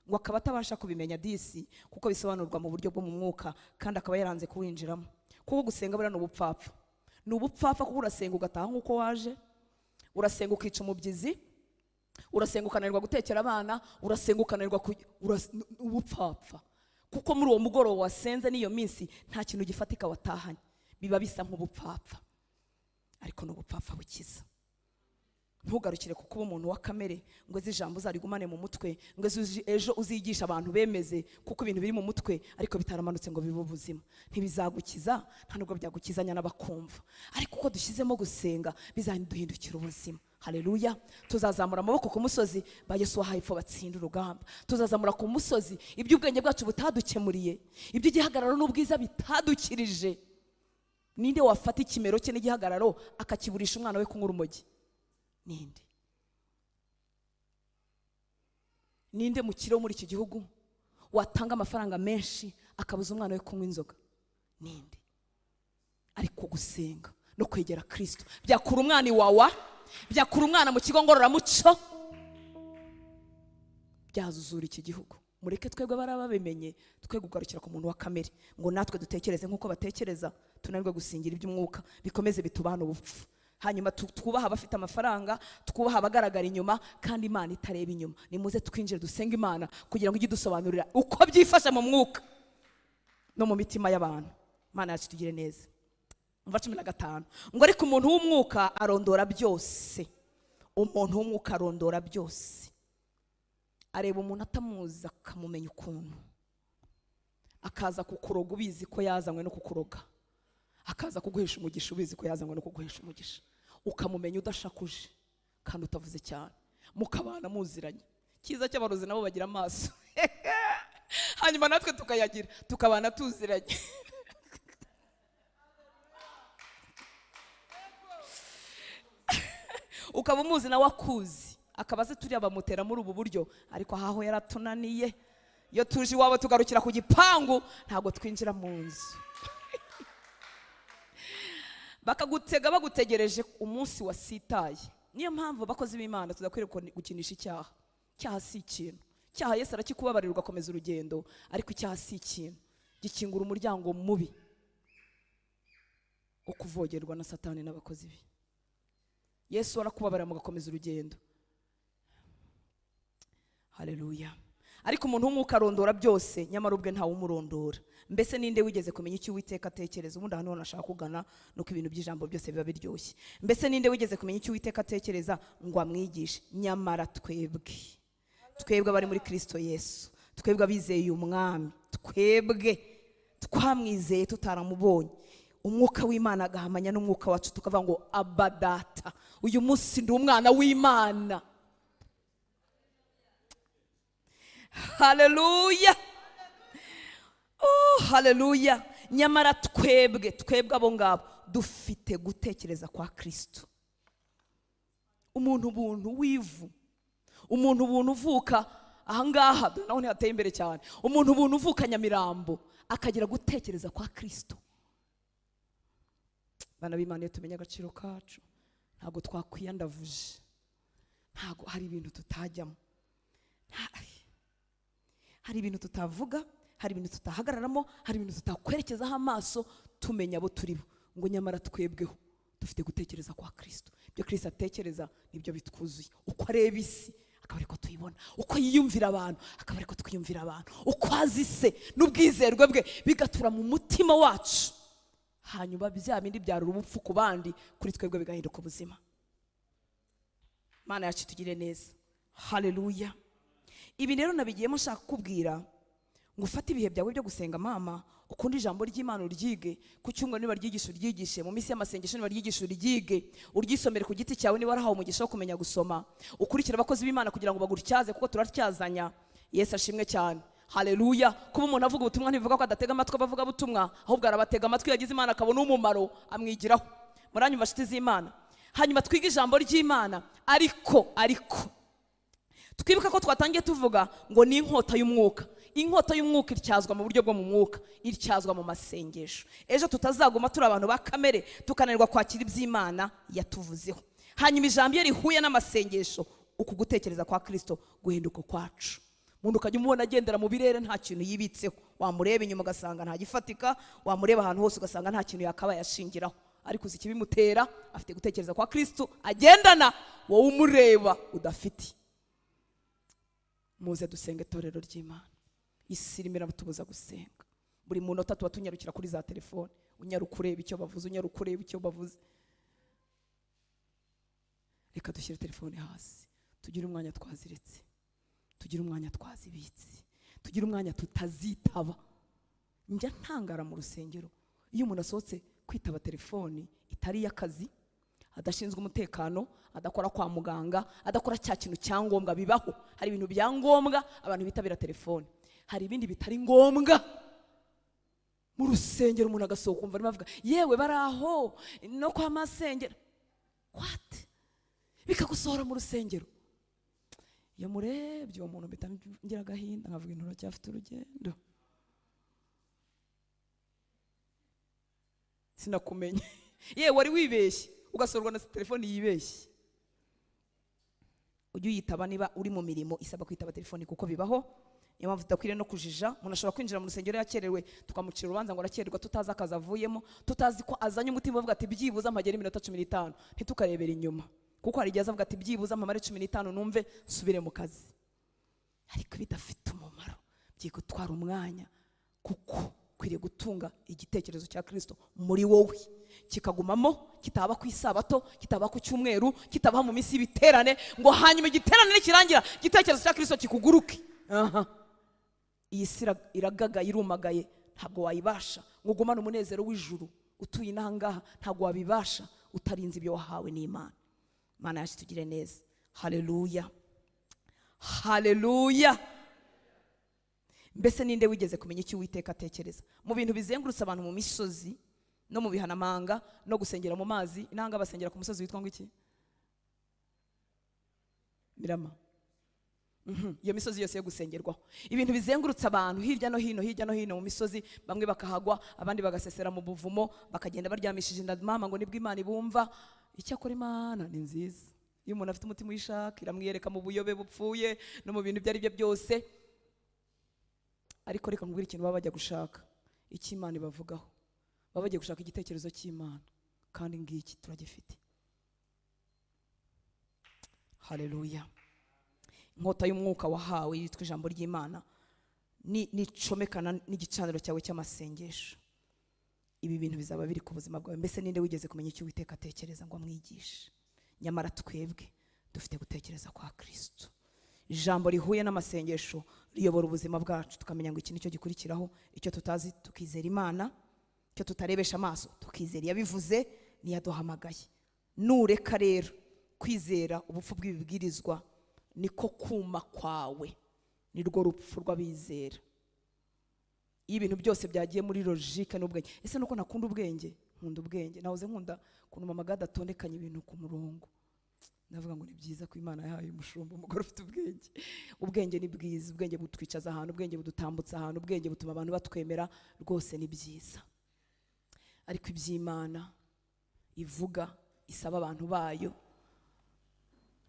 Ngo akaba atabasha kubimenya disi, kuko bisobanurwa mu buryo bwo mu mwuka, kandi akaba yaranze kuwinjiramo. Kuko gusenga buriya ni ubupfapfa. Ni ubupfapfa kuko urasenga ugataha nk'uko waje, urasenga ukica umubyizi, urasenga ukananirwa gutekera abana, urasenga ukananirwa ubupfapfa. Kuko muri uwo mugoroba wasenze n'iyo minsi nta kintu gifatika watahanye, biba bisa nk'ubupfapfa, ariko ni ubupfapfa bukiza. Ntugarukire ku kuba umuntu wa kamere ngo ezi ijambo uzarigumane mu mutwe, ngo ejo uzigisha abantu bemeze, kuko ibintu biri mu mutwe ariko bitaramanutse ngo bibe ubuzima. Ntibizagukiza, nta nubwo byagukizanya n'abakumva, ariko uko dushyizemo gusenga bizaduhindukira ubuzima. Haleluya. Tuzazamura amaboko ku musozi ba Yesu wahaye ipfo batsinda urugamba. Tuzazamura ku musozi iby'ubwenge bwacu butadukemuriye, iby'igihagararo n'ubwiza bitadukirije. Ninde wafata ikimero cye n'igihagararo akakiburisha umwana we kunywa urumogi? Ninde? Ninde mukire wo muri iki gihugu watanga amafaranga menshi akabuza umwana we kunywa inzoga? Ninde? Ariko gusenga no kwegera Kristo byakura umwana iwawa, byakura umwana mu kigo ngororamuco, byazuzura iki gihugu. Mureke twebwe barababimenye, twe kugarukira ku muntu wa kamere ngo natwe dutekereze nk'uko batekereza, tunanirwe gusingira iby'umwuka bikomeze bitubana ubupfu. Hanyuma twubaha abafite amafaranga, twubaha abagaragara inyuma, kandi Imana itareba inyuma. Nimuze twinjire dusenge Imana kugira ngo ijye idusobanurira uko byifashe mu mwuka no mu mitima y'abantu. Imana yacu tugire neza. Umva 15 ngo ariko umuntu w'umwuka arondora byose. Umuntu w'umwuka arondora byose. Areba umuntu atamuzi akamumenya ukuntu, akaza kukuroga ubizi ko yazanywe no kukuroga, akaza kuguhesha umugisha ubizi ko yazanywe no kuguhesha umugisha, ukamumenya udashakuje kandi utavuze cyane, mukabana muziranye. Cyiza cy'abarozi nabo bagira amaso hanyuma natwe tukayagira, tukabana tuziranye. Ukaba umuzi nawe akuzi, akaba azi turiya bamutera muri ubu buryo, ariko aho yaratunaniye. Iyo tuje iwabo tugarukira ku gipangu, ntabwo twinjira mu nzu. Bakagutega bagutegereje umunsi wasitaye. Niyo mpamvu abakozi b'Imana tudakwiriye gukinisha icyaha. Icyaha si ikintu. Icyaha Yesu arakikubabarira ugakomeza urugendo, ariko icyaha si ikintu. Gikingura umuryango mubi. wo kuvogerwa na Satani n'abakozi be. Yesu arakubabara mugakomeza urugendo. Haleluya. Ariko umuntu w'umwuka arondora byose, nyamara ubwe ntawe umurondora. Mbese ninde wigeze kumenya icyo Uwiteka atekereza? Ubundi hano nashaka kugana nuko ibintu by'ijambo byose biba biryoshye. Mbese ninde wigeze kumenya icyo Uwiteka atekereza ngo amwigishe? Nyamara twebwe abari muri Kristo Yesu, twebwe abizeye umwami, twebwe twamwizeye tutaramubonye, umwuka w'Imana agahamanya n'umwuka wacu, tukavuga ngo Abba Data, uyu munsi ndi umwana w'Imana. Haleluya. Oh, haleluya. Nyamara twebwe abo ngabo dufite gutekereza kwa Kristo. Umuntu buntu wivu, umuntu buntu uvuka ahangaha, naho ntihateye imbere cyane, umuntu buntu uvuka Nyamirambo akagira gutekereza kwa Kristo. Bana b'Imana, iyo tumenya agaciro kacu ntabwo twakwiyandavuje, ntabwo hari ibintu tutajyamo, hari ibintu tutavuga, hari ibintu tutahagararamo, hari ibintu tutakwerekezaho amaso, tumenya abo turibo. Ngo nyamara twebweho dufite gutekereza kwa Kristo. Ibyo Kristo atekereza nibyo bitwuzuye. Uko areba isi akaba ariko tuyibona, uko yiyumvira abantu akaba ariko twiyumvira abantu, uko azi se n'ubwizerwe bwe bigatura mu mutima wacu, hanyuma bya bindi byarura ubupfu ku bandi, kuri twebwe bigahinduka ubuzima. Mana yacu tugire neza. Haleluya. Ibi rero nabigiyemo nshaka kukubwira ngo ufate ibihe byawe byo gusenga mama, ukunde ijambo ry'Imana uryige, ku cyumweru niba ryigisha uryigishe, mu minsi y'amasengesho niba ryigisha uryige, uryisomere ku giti cyawe niba warahawe umugisha wo kumenya gusoma, ukurikire abakozi b'Imana kugira ngo bagutyaze, kuko turatyazanya. Yesu ashimwe cyane. Haleluya. Kuba umuntu avuga ubutumwa ntibivuga ko adatega amatwi abavuga butumwa, ahubwo arabatega amatwi, yagize Imana akabona umumaro amwigiraho. Muranyumva nshuti z'Imana? Hanyuma twige ijambo ry'Imana, ariko twibuka ko twatangiye tuvuga ngo ni inkota y'umwuka. Inkota y'umwuka ityazwa mu buryo bwo mu mwuka, ityazwa mu masengesho. Ejo tutazaguma turi abantu ba kamere tukananirwa kwakira iby'Imana yatuvuzeho. Hanyuma ijambo iyo rihuye n'amasengesho, uku gutekereza kwa Kristo guhinduka kwacu. Umuntu ukajya umubona agendera mu birere nta kintu yibitseho, wamureba inyuma ugasanga nta gifatika, wamureba ahantu hose ugasanga nta kintu yakabaye ashingiraho, ariko uzi ikibimutera? Afite gutekereza kwa Kristo agendana, wowe umureba udafite. Muze dusenge itorero ry'Imana. Isi irimo iratubuza gusenga. Buri munota tuba tunyarukira kuri za telefone, unyaruka ureba icyo bavuze, unyaruka ureba icyo bavuze. Reka dushyire telefone hasi, tugire umwanya twaziretse, tugire umwanya twazibitse, tugire umwanya tutazitaba. Njya ntangara mu rusengero iyo umuntu asohotse kwitaba telefoni itari iy'akazi, adashinzwe umutekano, adakora kwa muganga, adakora cya kintu cyangombwa. Bibaho, hari ibintu byangombwa abantu bitabira telefone, hari ibindi bitari ngombwa. Mu rusengero umuntu agasohoka umva arimo avuga yewe baraho no kwa masengero, what? Bikagusohora mu rusengero. Iyo murebye uwo muntu mpita ngira agahinda, nkavuga intu uracyafite urugendo, sinakumenye. Yewe wari wibeshye, ugasorwa na telefoni yibeshye. Ujye uyitaba niba uri mu mirimo isaba kwitaba telefoni, kuko bibaho. Niyo mpamvu tudakwiriye no kujija. Umuntu ashobora kwinjira mu rusengero yakerewe, tukamucira urubanza ngo arakererwa, tutazi akazi avuyemo, tutazi ko azanye umutima uvuga ati byibuze mpagere iminota 15, ntitukarebera inyuma, kuko hari igihe azavuga ati byibuze mpamare 15 numve nsubire mu kazi. Ariko bidafite umumaro, byigutwara umwanya, kuko ukwiriye gutunga igitekerezo cya Kristo muri wowe, kikagumamo, kitaba ku isabato, kitaba ku cyumweru, kitaba mu minsi y'ibiterane, ngo hanyuma igiterane nikirangira igitekerezo cya Kristo kikuguruke. Iyi si iragagaye, irumagaye, ntabwo wayibasha ngo ugumane umunezero w'ijuru utuye inahangaha, ntabwo wabibasha utarinze ibyo wahawe n'Imana. Imana yacu tugire neza. Haleluya. Haleluya. Mbese ninde wigeze kumenya icyo Uwiteka atekereza? Mu bintu bizengurutse abantu mu misozi no mu bihanamanga no gusengera mu mazi, inanga basengera ku musozi witwa ngo iki? Mirama. Iyo misozi yose yo gusengerwaho, ibintu bizengurutse abantu hirya no hino, hirya no hino mu misozi, bamwe bakahagwa, abandi bagasesera mu buvumo, bakagenda baryamishije inda mama ngo nibwo Imana ibumva. Icyakora Imana ni nziza, iyo umuntu afite umutima uyishaka iramwiyereka mu buyobe bupfuye no mu bintu ibyo ari byo byose. Ariko reka nkubwire ikintu baba bajya gushaka, icyo Imana ibavugaho. Baba bagiye gushaka igitekerezo cy'Imana. Kandi ngiki turagifite. Haleluya. Inkota y'umwuka wahawe yitwa ijambo ry'Imana nicomekana n'igicaniro cyawe cy'amasengesho, ibi bintu bizaba biri ku buzima bwawe. Mbese ninde wigeze kumenya icyo Uwiteka atekereza ngo amwigishe? Nyamara twebwe dufite gutekereza kwa Kristo. Ijambo rihuye n'amasengesho riyobora ubuzima bwacu, tukamenya ngo iki nicyo gikurikiraho. Icyo tutazi tukizera Imana, icyo tutarebesha amaso tukizera yabivuze niyaduhamagaye. Nureka rero kwizera ubupfu bw'ibibwirizwa, niko kuma kwawe, nirwo rupfu rw'abizera. Iyo ibintu byose byagiye muri logique n'ubwenge. Ese nuko nakunda ubwenge? Nkunda ubwenge. Nahoze nkunda kuntu mama Gad atondekanye ibintu ku murongo. Ndavuga ngo ni byiza ko Imana yahaye umushumba umugore ufite ubwenge. Ubwenge ni bwiza, ubwenge butwicaza ahantu, ubwenge budutambutsa ahantu, ubwenge butuma abantu batwemera, rwose ni byiza. Ariko iby'Imana ivuga isaba abantu bayo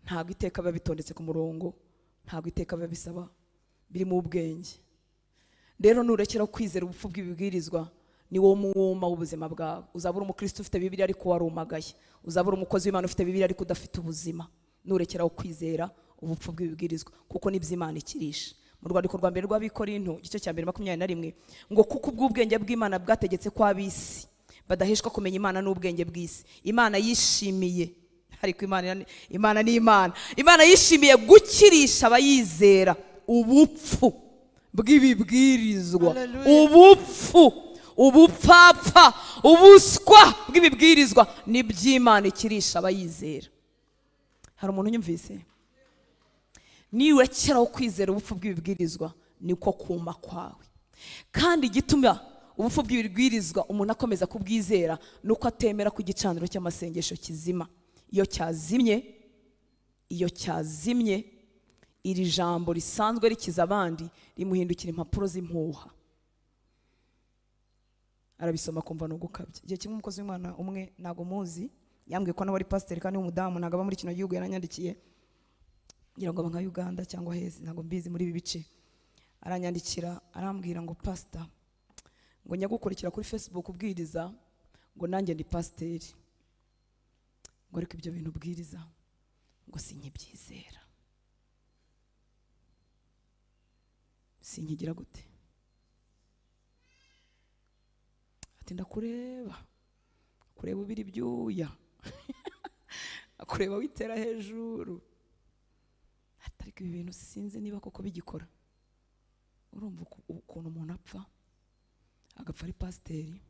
ntabwo iteka biba bitondetse ku murongo, ntabwo iteka biba bisaba biri mu ubwenge. Rero nurekera kwizera ubupfu bw'ibibwirizwa, ni wo mwuma w'ubuzima bwawe. Uzabura umukristo ufite Bibiliya ariko warumagaye, uzabura umukozi w'Imana ufite Bibiliya ariko udafite ubuzima. Nurekera kwizera ubupfu bw'ibibwirizwa, kuko nibyo Imana ikirisha. Mu rwandiko rwa mbere rw'Abikorinto igice cya mbere 21 ngo kuko ubw'ubwenge bw'Imana bwategetse ko ab'isi badaheshwa kumenya Imana n'ubwenge bw'isi. Imana yishimiye, ariko Imana ni Imana. Imana yishimiye gukirisha abayizera ubupfu bw'ibibwirizwa, ubupfu, ubupfapfa, ubuswa bw'ibibwirizwa n'iby'Imana ikirisha abayizera. Hari umuntu unyumvise? Niwekeraho kwizera ubupfu bw'ibibwirizwa, niko kuma kwawe. Kandi igituma ubupfu bw'ibibwirizwa umuntu akomeza kubwizera nuko atemera ku gicaniro cy'amasengesho kizima. Iyo cyazimye, iri jambo risanzwe rikiza abandi rimuhindukira impapuro z'impuha. Arabisoma kumva no gukabya. Igihe kimwe umukozi w'Imana umwe ntago muzi, yambwiye ko nawe ari pasiteri kandi w'umudamu, ntago aba muri kino gihugu, yaranyandikiye ngira ngo nka Uganda cyangwa hezi, ntago mbizi muri ibi bice. Aranyandikira arambwira ngo pastor, ngo nyagukurikira kuri Facebook ubwiriza, ngo nanjye ndi pasiteri, ngo ariko ibyo bintu ubwiriza ngo sinkibyizera. Sinkigira gute? Ati ndakureba, kureba ubiri byuya, akureba witera hejuru, ariko ibi bintu sinzi niba koko bigikora. Urumva ukuntu umuntu apfa, agapfa ari pasiteri,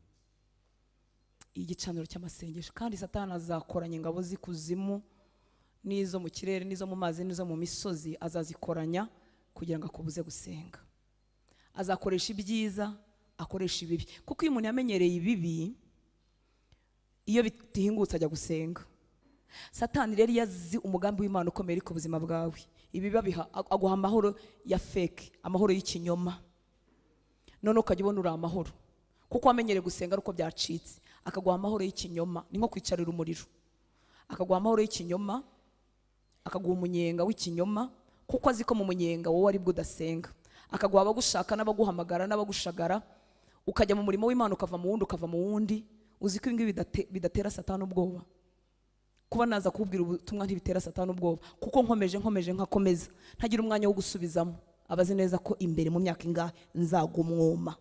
igicaniro cy'amasengesho. Kandi Satani azakoranya ingabo z'ikuzimu n'izo mu kirere n'izo mu mazi n'izo mu misozi, azazikoranya kugira ngo akubuze gusenga. Azakoresha ibyiza, akoresha ibibi. Kuko iyo umuntu yamenyereye ibibi, iyo bitihingutse ajya gusenga. Satani rero yazi umugambi w'Imana ukomeye ku buzima bwawe. Ibi babiha aguha amahoro ya fake, amahoro y'ikinyoma. None ukajya ubona uri amahoro kuko wamenyereye gusenga ariko byacitse. Akaguha amahoro y'ikinyoma, ni nko kwicarira umuriro. Akaguha amahoro y'ikinyoma, akaguha umunyenga w'ikinyoma, kuko azi ko mu munyenga wowe ari bwo udasenga. Akaguha abagushaka n'abaguhamagara n'abagushagara, ukajya mu murimo w'Imana ukava mu wundi ukava mu wundi. Uzi ko ibi ngibi bidatera Satani ubwoba. Kuba naza kubwira ubutumwa ntibitera Satani ubwoba, kuko nkomeje nkakomeza, ntagira umwanya wo gusubizamo. Abazi neza ko imbere mu myaka ingahe nzagumwoma.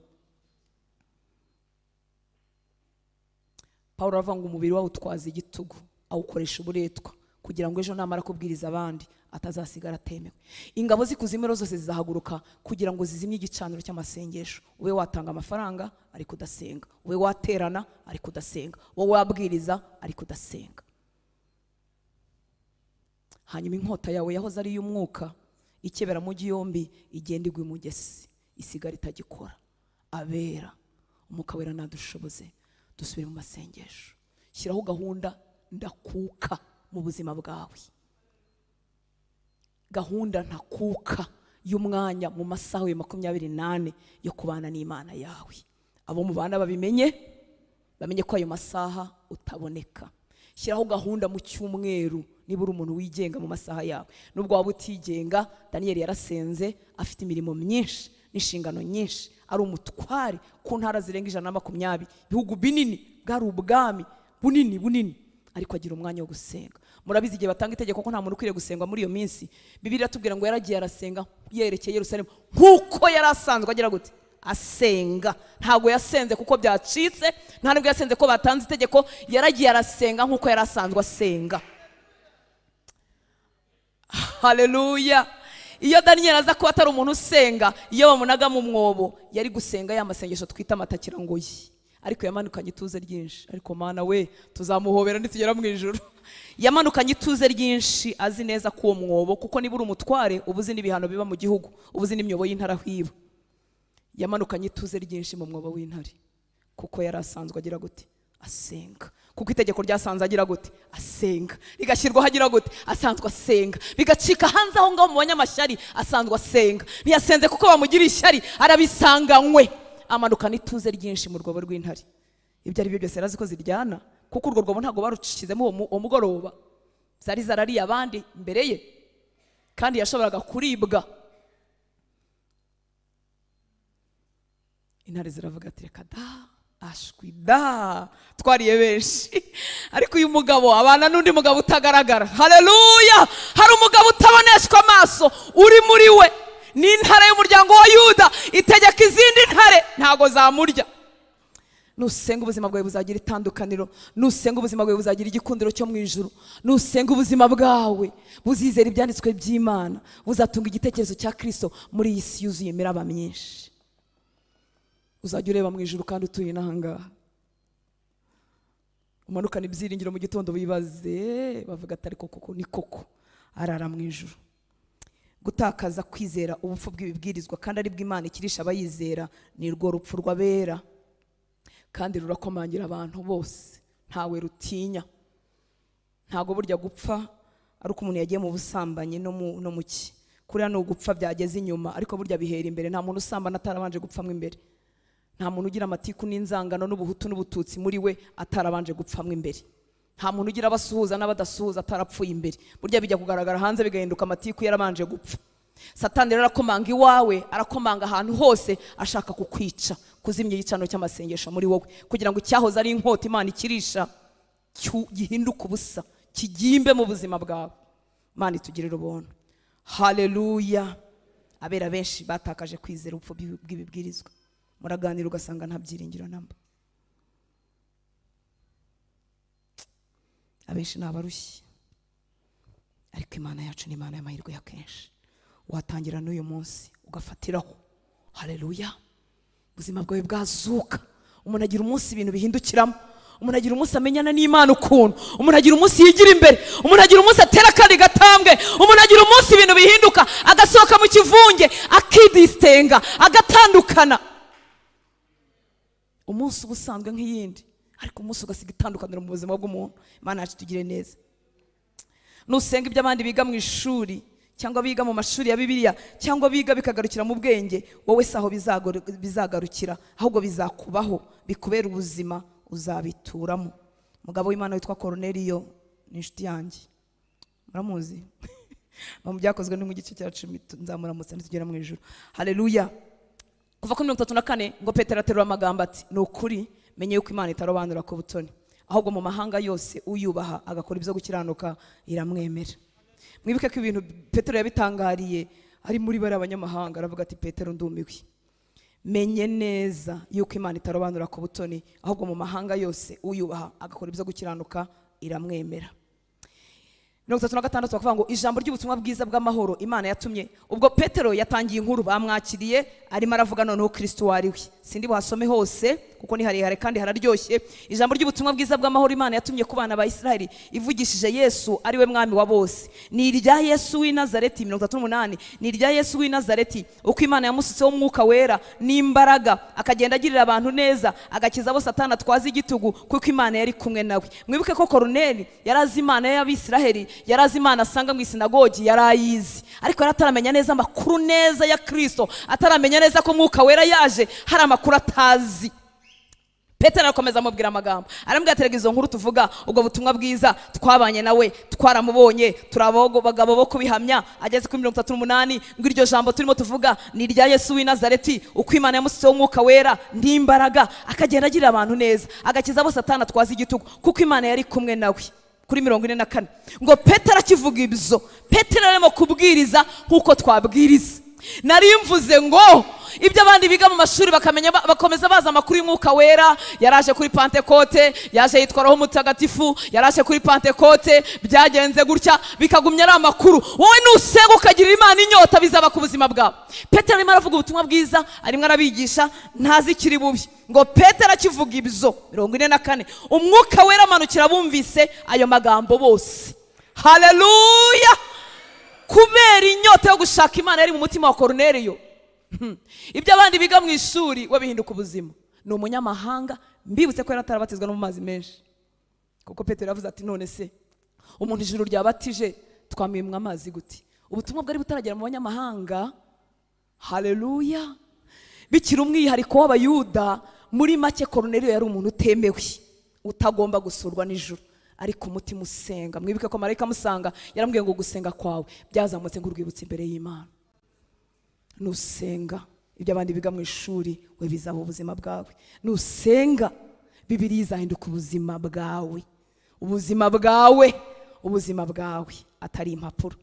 Paulo aravuga ngo umubiri wawe utwaza igitugu, awukoresha uburetwa kugira ngo ejo namara kubwiriza abandi atazasigara atemewe. Ingabo z'ikuzimu zose zizahaguruka kugira ngo zizimye igicaniro cy'amasengesho. Ube watanga amafaranga ariko udasenga, ube waterana ariko udasenga, wowe wabwiriza ariko udasenga. Hanyuma inkota yawe yahoze ari iy'umwuka ikebera mu yombi igenda igwa imugesi, isigara itagikora. Abera umwuka wera nadushoboze dusubire mu masengesho. Shyiraho gahunda ndakuka mu buzima bwawe, gahunda ntakuka y'umwanya mu masaha ya 24 yo kubana n'Imana yawe. Abo mubana babimenye, bamenye ko ayo masaha utaboneka. Shyiraho gahunda mu cyumweru niba uri umuntu wigenga mu masaha yawe. Nubwo waba utigenga, Daniel yarasenze afite imirimo myinshi n'inshingano nyinshi, ari umutware ku ntara zirenga 120, ibihugu binini, bwari ubwami. Bunini bunini, ariko agira umwanya wo gusenga. Murabizi igihe batanga itegeko ko nta muntu ukwiriye gusenga muri iyo minsi, Bibiliya iratubwira ngo yaragiye arasenga yerekeye Yerusalemu nk'uko yari asanzwe agira gute? Asenga. Ntabwo yasenze kuko byacitse, nta nubwo yasenze ko batanze itegeko, yaragiye arasenga nk'uko yari asanzwe asenga. Haleluya. Iyo Daniel aza kuba atari umuntu usenga, iyo bamunaga mu mwobo yari gusenga ya masengesho twita amatakirangoyi, ariko yamanukanye ituze ryinshi. Ariko Mana we, tuzamuhobera nitugera mu ijuru. Yamanukanye ituze ryinshi azi neza ko uwo mwobo, kuko niba uri umutware ubuzi n'ibihano biba mu gihugu, ubuzi n'imyobo y'intara aho. Yamanukanye ituze ryinshi mu mwobo w'intare, kuko yari asanzwe agira gute? Asenga. Kuko itegeko ryasanze agira gute? Asenga. Rigashyirwaho agira gute? Asanzwe asenga. Bigacika hanze aho ngaho mu banyamashyari, asanzwe asenga. Ntiyasenze kuko bamugira ishyari, arabisanganywe. Amanukana ituze ryinshi mu rwobo rw'intare. Ibyo ari byo byose yarazi ko ziryana, kuko urwo rwobo ntabwo barucishizemo uwo mugoroba, zari zarariye abandi mbere ye, kandi yashoboraga kuribwa. Intare ziravuga ati reka da, ashwi da, twariye benshi. Ariko uyu mugabo abana n'undi mugabo utagaragara. Haleluya. Hari umugabo utaboneshwa amaso uri muri we, ni intare y'umuryango wa Yuda, itegeka izindi ntare, ntago zamurya. Nusenga ubuzima bwawe buzagira itandukaniro, nusenga ubuzima bwawe buzagira igikundiro cyo mu ijuru, nusenga ubuzima bwawe buzizera ibyanditswe by'Imana, buzatunga igitekerezo cya Kristo muri iyi si yuzuye imiraba myinshi. Uzajya ureba mu ijuru kandi utuye n'ahangaha, umanukana ibyiringiro mu gitondo wibaze, bavuga ati ariko koko ni koko arara mu ijuru. Gutakaza kwizera ubupfu bw'ibibwirizwa kandi ari bw'Imana ikirisha abayizera ni rwo rupfu rw'abera, kandi rurakomangira abantu bose, ntawe rutinya. Ntago burya gupfa ari uko umuntu yagiye mu busambanyi no mu ki, kuriya ni ugupfa byageze inyuma, ariko burya bihera imbere. Nta muntu usambana atarabanje gupfamo imbere. Nta muntu ugira amatiku n'inzangano n'ubuhutu n'ubututsi muri we atarabanje gupfamo imbere. Nta muntu ugira abasuhuza n'abadasuhuza atarapfuye imbere. Burya bijya kugaragara hanze bigahinduka amatiku yarabanje gupfa. Satani rero arakomanga iwawe, arakomanga ahantu hose ashaka kukwica, kuzimya igicano cy'amasengesho muri wowe, kugira ngo icyahoze ari inkota Imana ikirisha gihinduke ubusa, kigimbe mu buzima bwawe. Imana itugirire ubuntu. Haleluya. Abera benshi batakaje kwizera ubupfu bw'ibibwirizwa. Muraganira ugasanga nta byiringiro namba. Abenshi ni abarushye, ariko Imana yacu ni Imana y'amahirwe ya kenshi. Watangira n'uyu munsi ugafatiraho. Haleluya. Ubuzima bwawe bwazuka. Umuntu agira umunsi ibintu bihindukiramo, umuntu agira umunsi amenyana n'Imana ukuntu, umuntu agira umunsi yigira imbere, umuntu agira umunsi atera kandi gatambwe, umuntu agira umunsi ibintu bihinduka, agasohoka mu kivunge, akidistenga, agatandukana. Umunsi ubusanzwe nk'iyindi, ariko umunsi ugasiga itandukaniro mu buzima bw'umuntu. Imana yacu tugire neza. Nusenga ibyo abandi biga mu ishuri, cyangwa biga mu mashuri ya Bibiliya, cyangwa biga bikagarukira mu bwenge, wowe saho bizagarukira, ahubwo bizakubaho, bikubera ubuzima, uzabituramo. Umugabo w'Imana witwa Cornelio ni inshuti yanjye, muramuzi mu byakozwe no mu gice cya 10, nzamuramutsa nitugera mu ijuru. Haleluya. Kuva kuri 34 ngo Petero aterura amagambo ati ni ukuri menye yuko Imana itarobanura ku butoni, ahubwo mu mahanga yose uyubaha agakora ibyo gukiranuka iramwemera. Mwibuke ko ibintu Petero yabitangariye ari muri bari abanyamahanga, aravuga ati Petero ndumiwe, menye neza yuko Imana itarobanura ku butoni, ahubwo mu mahanga yose uyubaha agakora ibyo gukiranuka iramwemera. 36 bakavuga ngo ijambo ry'ubutumwa bwiza bw'amahoro Imana yatumye. Ubwo Petero yatangiye inkuru, bamwakiriye arimo aravuga noneho Kristo wari we. Sindi buhasome hose kuko ni harehare kandi hararyoshye. Ijambo ry'ubutumwa bwiza bw'amahoro Imana yatumye ku bana ba Isiraheli ivugishije Yesu ari we mwami wa bose. Ni irya Yesu w'i Nazareti. 38 ni irya Yesu w'i Nazareti, uko Imana yamusutseho umwuka wera n'imbaraga, akagenda agirira abantu neza, agakiza abo Satani atwaza igitugu, kuko Imana yari kumwe nawe. Mwibuke ko Koruneli yarazi Imana y'Abisiraheli, yarazi Imana asanga mu isinagogi, yarayizi, ariko yarataramenya neza amakuru neza ya Kristo, ataramenya neza ko mwuka wera yaje, hari amakuru atazi. Petero arakomeza amubwira amagambo, aramubwira ati rega izo nkuru tuvuga, ubwo butumwa bwiza twabanye nawe, twaramubonye, turi abagabo bo kubihamya. Ageze kuri 38 ngo iryo jambo turimo tuvuga ni irya Yesu w'i Nazareti, uko Imana yamusutseho umwuka wera n'imbaraga, akagenda agirira abantu neza, agakiza abo Satani atwaza igitugu, kuko Imana yari kumwe nawe. Kuri 44 ngo Petero akivuga ibyo, Petero arimo kubwiriza nk'uko twabwiriza. Nari mvuze ngo ibyo abandi biga mu mashuri bakamenya, bakomeza baza amakuru y'umwuka wera, yaraje kuri Pantekote, yaje yitwa Roho Mutagatifu, yaraje kuri Pantekote, byagenze gutya, bikagumya ari amakuru. Wowe nusenga ukagirira Imana inyota, bizaba ku buzima bwawe. Petero arimo aravuga ubutumwa bwiza, arimo arabigisha, ntazi ikiri bubi. Ngo Petero akivuga ibyo 44 umwuka wera amanukira bumvise ayo magambo bose. Haleluya! Kubera inyota yo gushaka Imana yari mu mutima wa Koruneliyo, ibyo abandi biga mu ishuri we bihinduka ubuzima. Ni umunyamahanga, mbibutse ko yari atarabatizwa no mu mazi menshi, kuko Petero yavuze ati none se umuntu ijuru ryabatije twamwimwa amazi gute? Ubutumwa bwari butaragera mu banyamahanga. Haleluya! Bikiri umwihariko w'Abayuda. Muri make Koruneliyo yari umuntu utemewe, utagomba gusurwa n'ijuru, ariko umutima usenga. Mwibuke ko marayika amusanga yaramubwiye ngo gusenga kwawe byazamutse nk'urwibutso imbere y'Imana. Nusenga ibyo abandi biga mu ishuri we bizaba ubuzima bwawe. Nusenga Bibiliya izahinduka ubuzima bwawe, ubuzima bwawe, ubuzima bwawe, atari impapuro.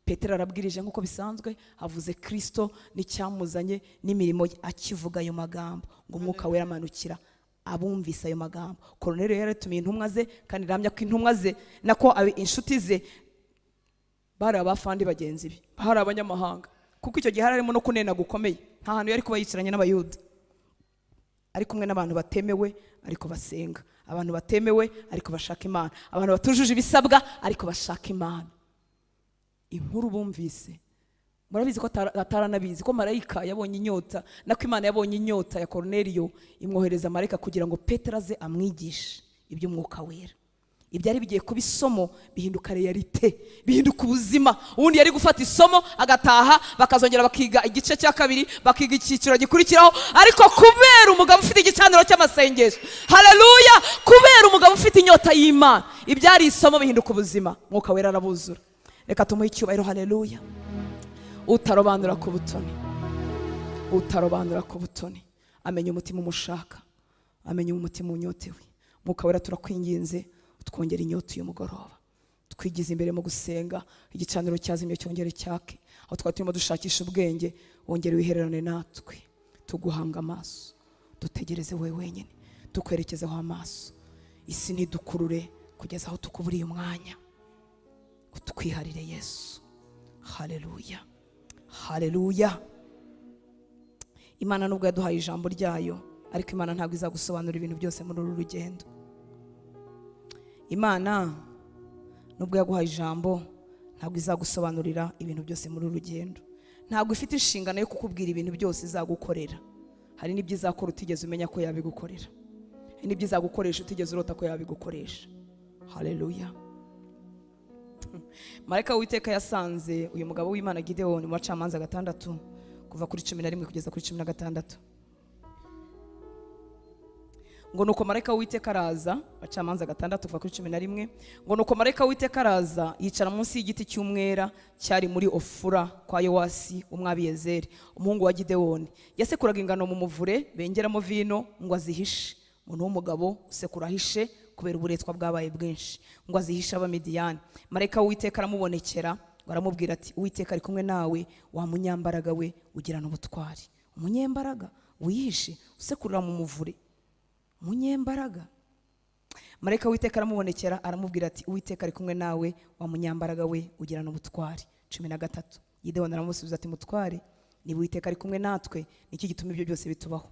Petero arabwirije nk'uko bisanzwe, avuze Kristo n'icyamuzanye n'imirimo ye. Akivuga ayo magambo ngo umwuka wera amanukira abumvise ayo magambo. Koruneliyo yaratumiye intumwa ze, kandi ramya ko intumwa ze nako inshuti ze bari abafandi bagenzi be, bari abanyamahanga, kuko icyo gihe harimo no kunena gukomeye. Nta hantu yari kuba yicaranye n'Abayuda, ari kumwe n'abantu batemewe ariko basenga, abantu batemewe ariko bashaka Imana, abantu batujuje ibisabwa ariko bashaka Imana. Inkuru bumvise, murabizi ko ataranabizi ko marayika yabonye inyota, nako Imana yabonye inyota ya Koruneliyo imwohereza marayika kugira ngo Petero aze amwigishe iby'umwuka wera. Ibyari bigiye kuba isomo bihinduka realite, bihinduka ubuzima. Ubundi yari gufata isomo agataha, bakazongera bakiga igice cya kabiri, bakiga icyiciro gikurikiraho, ariko kubera umugabo ufite igicaniro cy'amasengesho, haleluya, kubera umugabo ufite inyota y'Imana, ibyari isomo bihinduka ubuzima. Mwuka wera arabuzura. Reka tumuhe icyubahiro. Haleluya! Utarobanura ku butoni, utarobanura ku butoni, amenya umutima umushaka, amenya umutima unyotewe. Mwuka wera turakwinginze twongera inyota uyu mugoroba, twigize imbere mu gusenga, igicaniro cyazimye cyongere cyake, aho twari turimo dushakisha ubwenge, wongere wihererane natwe, tuguhanga amaso, dutegereze wowe wenyine, tukwerekezeho amaso, isi ntidukurure kugeza aho tukuburiye umwanya, utwiharire Yesu. Haleluya, haleluya. Imana nubwo yaduhaye ijambo ryayo, ariko Imana ntabwo izagusobanura ibintu byose muri uru rugendo. Imana nubwo yaguhaye ijambo ntabwo izagusobanurira ibintu byose muri uru rugendo. Ntabwo ifite inshingano yo kukubwira ibintu byose izagukorera. Hari n'ibyo izakora utigeze umenya ko yabigukorera, hari n'ibyo izagukoresha utigeze urota ko yabigukoresha. Haleluya. Marayika w'Uwiteka yasanze uyu mugabo w'Imana Gidewoni mu bacamanza 6 kuva kuri 11 kugeza kuri 16. Ngo nuko marayika w'Uwiteka araza, bacamanza 6 kuva kuri 11, ngo nuko marayika w'Uwiteka araza yicara munsi y'igiti cy'umwera cyari muri Ofura kwa Yowasi umwabiyezeri, umuhungu wa Gidewoni. Yasekuraga ingano mu muvure bengeramo vino ngo azihishe. Umuntu w'umugabo usekura ahishe kubera uburetwa bwabaye bwinshi, ngo azihishe Abamidiyani. Marayika w'Uwiteka aramubonekera ngo aramubwira ati Uwiteka ari kumwe nawe, wa munyambaraga we ugirana ubutwari. Umunyembaraga wihishe usekurira mu muvure, umunyembaraga. Marayika w'Uwiteka aramubonekera aramubwira ati Uwiteka ari kumwe nawe, wa munyambaraga we ugirana ubutwari. 13 Gidewoni aramusubiza ati mutware, niba Uwiteka ari kumwe natwe, niki gituma ibyo byose bitubaho?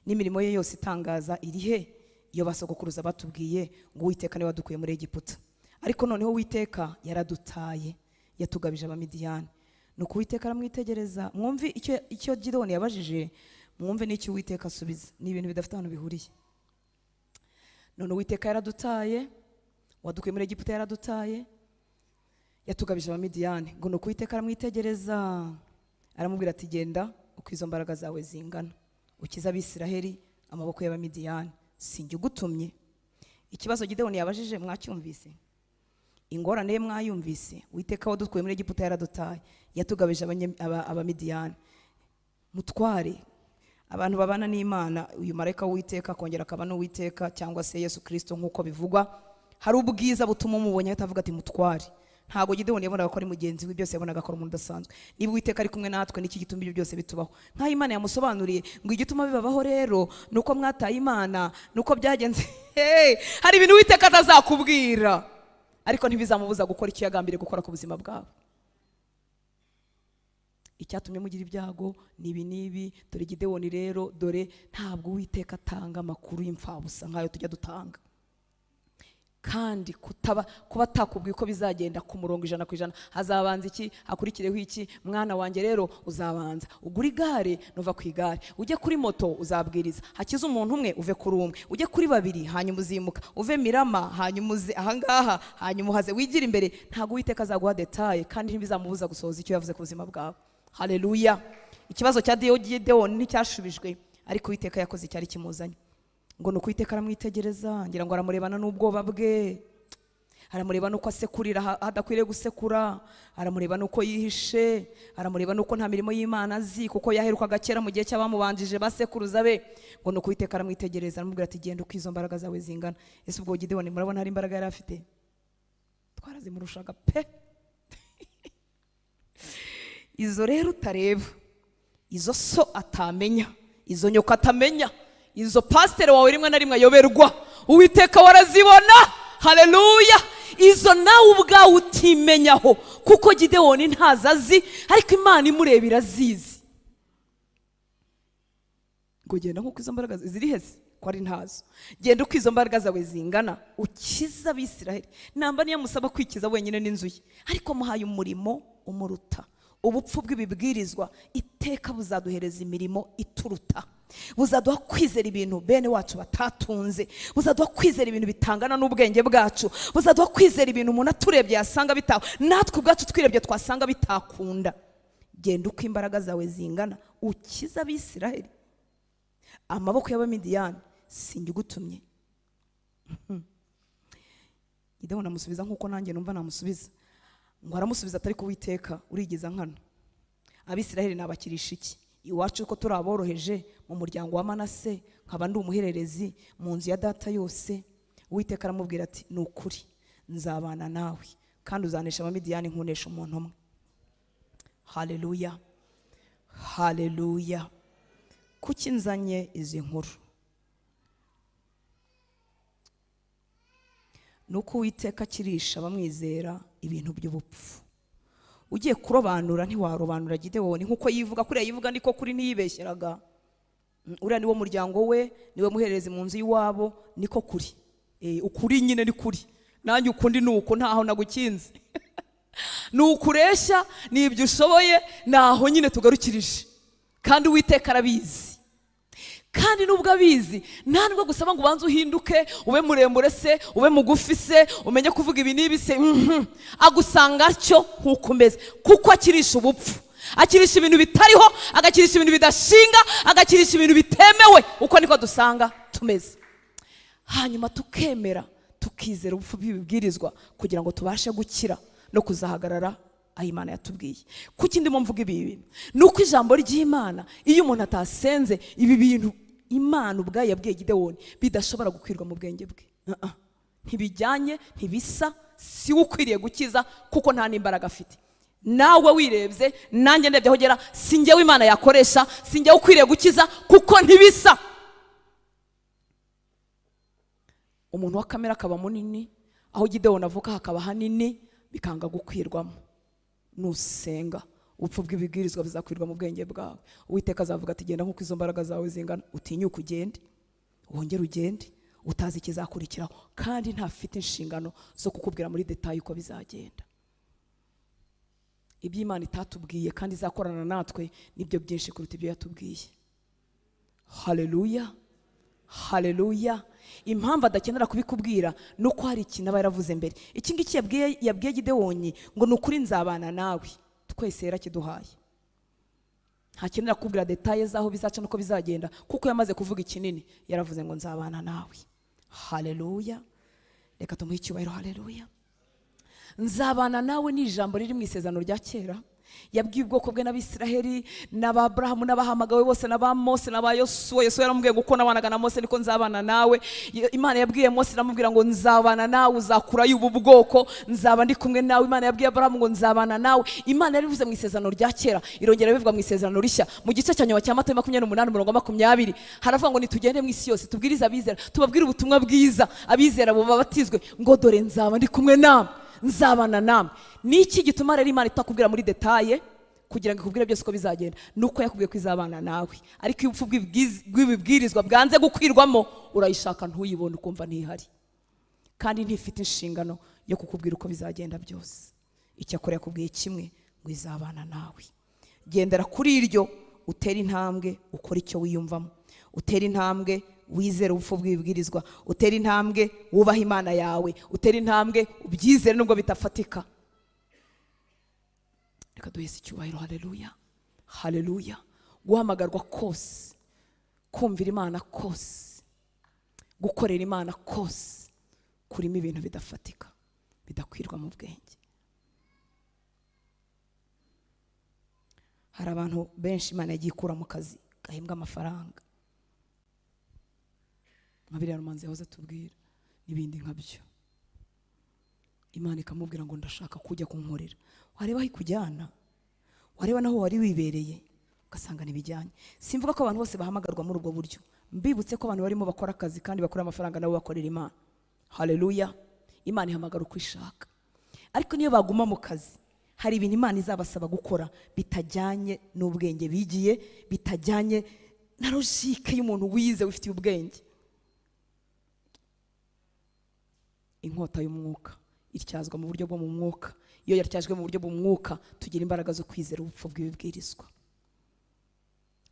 N'imirimo ye yose itangaza iri he? Iyo basogokuruza batubwiye ngo Uwiteka niwe wadukuye muri Egiputa, ariko noneho Uwiteka yaradutaye, yatugabije Abamidiyani. Nuko Uwiteka aramwitegereza. Mwumve icyo Gidewoni yabajije, mwumve n'icyo Uwiteka asubiza. Ni ibintu bidafite ahantu bihuriye. None Uwiteka yaradutaye, wadukuye muri Egiputa yaradutaye, yatugabije Abamidiyani. Ngo nuko Uwiteka aramwitegereza aramubwira ati genda uko izo mbaraga zawe zingana, ukize Abisiraheli amaboko y'Abamidiyani. Sinjye ugutumye. Ikibazo Gidewoni yabajije mwacyumvise, ingorane ye mwayumvise. Uwiteka wadukuye muri Egiputa yaradutaye, yatugabije Abamidiyani. Mutware, abantu babana n'Imana, uyu marayika w'Uwiteka akongera akaba n'Uwiteka cyangwa se Yesu Kristo nk'uko bivugwa, hari ubwiza butuma umubonye ahita avuga ati mutware. Ntabwo Gidewoni yabonaga ko ari mugenzi we, byose yabonaga ko ari umuntu udasanzwe. Niba Uwiteka ari kumwe natwe, niki gituma ibyo byose bitubaho? Nk'aho Imana yamusobanuriye ngo igituma bibabaho rero nuko mwataye Imana, nuko byagenze. Hey, hari ibintu Uwiteka atazakubwira, ariko ntibizamubuza gukora icyo yagambiriye gukora ku buzima bwawe. Icyatumye mugira ibyago nibi nibi, dore Gidewoni rero, dore ntabwo Uwiteka atanga amakuru y'imfabusa nkayo tujya dutanga. Kandi kuba atakubwiye uko bizagenda ku murongo 100%, hazabanza iki, hakurikireho iki, mwana wanjye rero uzabanza ugura igare, nuva ku igare ujye kuri moto uzabwiriza, hakize umuntu umwe uve kuri umwe, ujye kuri babiri hanyuma uzimuka, uve Mirama hanyuma uze ahangaha, hanyuma uhaze wigira imbere. Ntabwo Uwiteka azaguha detaye, kandi ntibizamubuza gusohoza icyo yavuze ku buzima bwawe. Haleluya. Ikibazo cya Gidewoni nticyashubijwe, ariko Uwiteka yakoze icyari kimuzanye. Ngo nuko Uwiteka aramwitegereza, ngira ngo aramurebana n'ubwoba bwe, aramureba nuko asekurira adakwiriye gusekura, aramureba nuko yihishe, aramureba nuko nta mirimo y'Imana azi kuko yaherukaga kera mu gihe cy'abamubanjije basekuruza be. Ngo nuko Uwiteka aramwitegereza aramubwira ati genda uko izo mbaraga zawe zingana. Ese ubwo Gidewoni murabona hari imbaraga yari afite? Twarazimurushaga pe. Izo rero utareba, izo so atamenya, izo nyoko atamenya, izo pasiteri wawe rimwe na rimwe ayoberwa, Uwiteka warazibona. Haleluya. Izo nawe ubwawe utimenyaho, kuko Gidewoni ntazo azi, ariko Imana imureba irazizi. Ngo genda nkuko izo mbaraga ziri hese ko ari ntazo, genda uko izo mbaraga zawe zingana ukiza Abisiraheli. Namba niyo musaba kwikiza wenyine n'inzu ye, ariko muhaye umurimo umuruta. Ubupfu bw'ibibwirizwa iteka buzaduhereza imirimo ituruta, buzaduha kwizera ibintu bene wacu batatunze, buzaduha kwizera ibintu bitangana n'ubwenge bwacu, buzaduha kwizera ibintu umuntu aturebye yasanga bitaho, natwe ubwacu twirebye twasanga bitakunda. Genda uko imbaraga zawe zingana ukiza Abisiraheli amaboko y'Abamidiyani, sinjye ugutumye. Gidewoni amusubiza nkuko nanjye numva namusubiza. Ngo aramusubiza atari ku Uwiteka urigeza nkana, Abisiraheli nabakirisha iki? Iwacu ko turi aboroheje mu muryango wa Manase, nkaba ndi umuhererezi mu nzu ya data yose. Uwiteka aramubwira ati ni ukuri nzabana nawe, kandi uzanesha Abamidiyani nkunesha umuntu umwe. Haleluya, haleluya. Kuki nzanye izi nkuru? Nuko Uwiteka akirisha bamwizera ibintu by'ubupfu. Ugiye kurobanura ntiwarobanura Gidewoni nkuko yivuga, kuriya yivuga niko kuri, ntiyibeshyeraga. Uriya niwo muryango we, niwe muhererezi mu nzu y'iwabo, niko kuri. Ukuri nyine ni kuri, nanjye ukundi ni uko, ntaho nagukinze. Ni ukureshya, ni ibyo ushoboye, naho nyine tugarukirije. Kandi Uwiteka arabizi. Kandi nubwo abizi, nta nubwo gusaba ngo ubanze uhinduke, ube muremure se, ube mugufi se, umenye kuvuga ibi n'ibi se, agusanga atyo nkuko umeze, kuko akirisha ubupfu, akirisha ibintu bitariho, agakirisha ibintu bidashinga, agakirisha ibintu bitemewe. Uko niko dusanga tumeze. Hanyuma tukemera, tukizera ubupfu bw'ibibwirizwa kugira ngo tubashe gukira no kuzahagarara aho Imana yatubwiye. Kuki ndimo mvuga ibi bintu? Nuko ijambo ry'Imana iyo umuntu atasenze ibi bintu Imana ubwayo yabwiye Gidewoni bidashobora gukwirwa mu bwenge bwe. Ntibijyanye, ntibisa, si we ukwiriye gukiza kuko nta n'imbaraga afite. Nawe wirebye, nanjye ndebye aho ugera, si njyewe Imana yakoresha, si njyewe ukwiriye gukiza kuko ntibisa. Umuntu wa kamera akaba munini, aho Gidewoni avuka hakaba hanini, bikanga gukwirwamo. Nusenga ubupfu bw'ibibwirizwa bizakwirwa mu bwenge bwawe. Uwiteka azavuga ati genda nkuko izo mbaraga zawe zingana, utinyuke ugende, wongere ugende, utazi ikizakurikiraho, kandi ntafite inshingano zo kukubwira muri detail uko bizagenda. Ibyo Imana itatubwiye kandi izakorana natwe nibyo byinshi kuruta ibyo yatubwiye. Haleluya, haleluya. Impamvu adakenera kubikubwira nuko hari ikintu aba yaravuze mbere. Iki ngiki yabwiye Gidewoni ngo ni ukuri nzabana nawe, twese yarakiduhaye. Ntakenera kukubwira details zaho bizaca nuko bizagenda, kuko yamaze kuvuga ikinini, yaravuze ngo nzabana nawe. Haleluya, reka tumuhe icyubahiro. Haleluya. Nzabana nawe ni ijambo riri mu isezerano rya kera yabwiye ubwoko bwe n'Abisiraheli n'Ababurahamu n'abahamagawe bose n'aba Mose n'aba Yosuwa. Yosuwa yaramubwiye ngo uko nabanaga na Mose niko nzabana nawe. Imana yabwiye Mose iramubwira ngo nzabana nawe, uzakurayo ubu bwoko, nzaba ndi kumwe nawe. Imana yabwiye Aburahamu ngo nzabana nawe. Imana yarivuze mu isezerano rya kera, irongera bivuga mu isezerano rishya. Mu gice cya nyuma cya Matayo 28:20 haravuga ngo nitugende mu isi yose tubwirize abizera, tubabwire ubutumwa bwiza, abizera bo babatizwe, ngo dore nzaba ndi kumwe namwe, nzabana namwe. Niki gituma rero Imana itakubwira muri detaye kugira ngo ikubwire byose uko bizagenda? Nuko yakubwiye ko izabana nawe. Ariko iyo ubupfu bw'ibibwirizwa bwanze gukwirwamo, urayishaka ntuyibone, ukumva ntihari, kandi ntifite inshingano yo kukubwira uko bizagenda byose. Icyakora yakubwiye kimwe, ngo izabana nawe. Gendera kuri iryo, utere intambwe, ukore icyo wiyumvamo, utere intambwe wizere ubupfu bw'ibibwirizwa, utere intambwe wubaha Imana yawe, utere intambwe ubyizere nubwo bitafatika. Reka duhese icyubahiro. Haleluya, haleluya. Guhamagarwa kose, kumvira Imana kose, gukorera Imana kose, kurimo ibintu bidafatika, bidakwirwa mu bwenge. Hari abantu benshi Imana yagiye ikura mu kazi gahembwa amafaranga, nka biriya Rumanzi yahoze atubwira n'ibindi nkabyo. Imana ikamubwira ngo ndashaka kujya kunkorera. Wareba aho ikujyana, wareba naho wari wibereye, ugasanga ntibijyanye. Simvuga ko abantu bose bahamagarwa muri ubwo buryo, mbibutse ko abantu barimo bakora akazi kandi bakora amafaranga nabo bakorera Imana. Haleluya. Imana ihamagara uko ishaka. Ariko niyo baguma mu kazi, hari ibintu Imana izabasaba gukora bitajyanye n'ubwenge bigiye, bitajyanye na logique y'umuntu wize wifitiye ubwenge. Inkota y'umwuka ityazwa mu buryo bwo mu mwuka. Iyo yatyajwe mu buryo bw'umwuka, tugira imbaraga zo kwizera ubupfu bw'ibibwirizwa.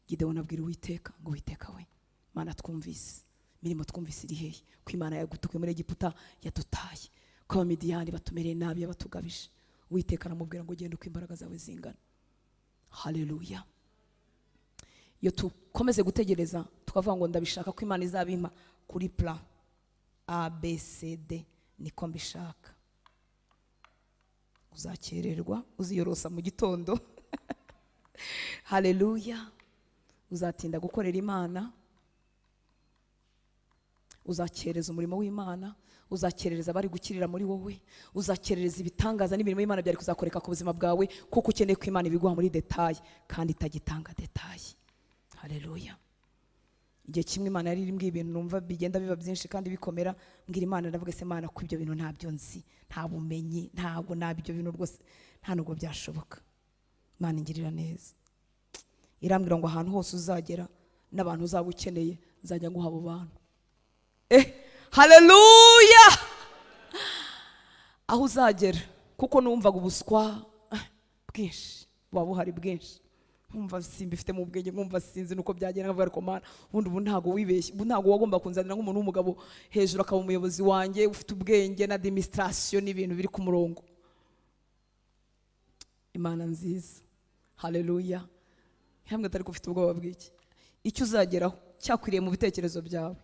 Gidewoni abwira Uwiteka ngo Uwiteka we, Mana twumvise imirimo twumvise iri hehe, ko Imana yagutukuye muri Egiputa yadutaye, ko Abamidiyani batumereye nabi yabatugabije. Uwiteka aramubwira ngo genda uko imbaraga zawe zingana. Haleluya. Iyo tukomeze gutegereza tukavuga ngo ndabishaka ko Imana izabimpa kuri plan A B C D, niko mbishaka, uzakererwa, uziyorosa mu gitondo. Haleluya. Uzatinda gukorera Imana, uzakereza umurimo w'Imana, uzakerereza abari gukirira muri wowe, uzakerereza ibitangaza n'imirimo y'Imana byari kuzakoreka ku buzima bwawe, kuko ukeneye ko Imana ibiguha muri detail kandi itagitanga detail. Haleluya. Igihe kimwe Imana yari imbwiye ibintu numva bigenda biba byinshi kandi bikomera, mbwira Imana ndavuga se Imana ko ibyo bintu ntabyo nzi, nta bumenyi, ntabwo nabyo bintu rwose, nta nubwo byashoboka. Imana ingirira neza, irambwira ngo ahantu hose uzagera n'abantu uzaba ukeneye nzajya nguha abo bantu. Haleluya. Aho uzagera, kuko numvaga ubuswa bwinshi buba buhari bwinshi, nkumva simbifite mu bwenge, nkumva sinzi nuko byagenda, nkavuga ariko Mana ubundi ubu ntago wibeshye, ubu ntago wagomba kunzanira nk'umuntu w'umugabo hejuru akaba umuyobozi wanjye ufite ubwenge na administration n'ibintu biri ku murongo. Imana nziza. Haleluya. Hamwe atari ufite ubwoba bw'iki, icyo uzageraho cyakwiriye mu bitekerezo byawe,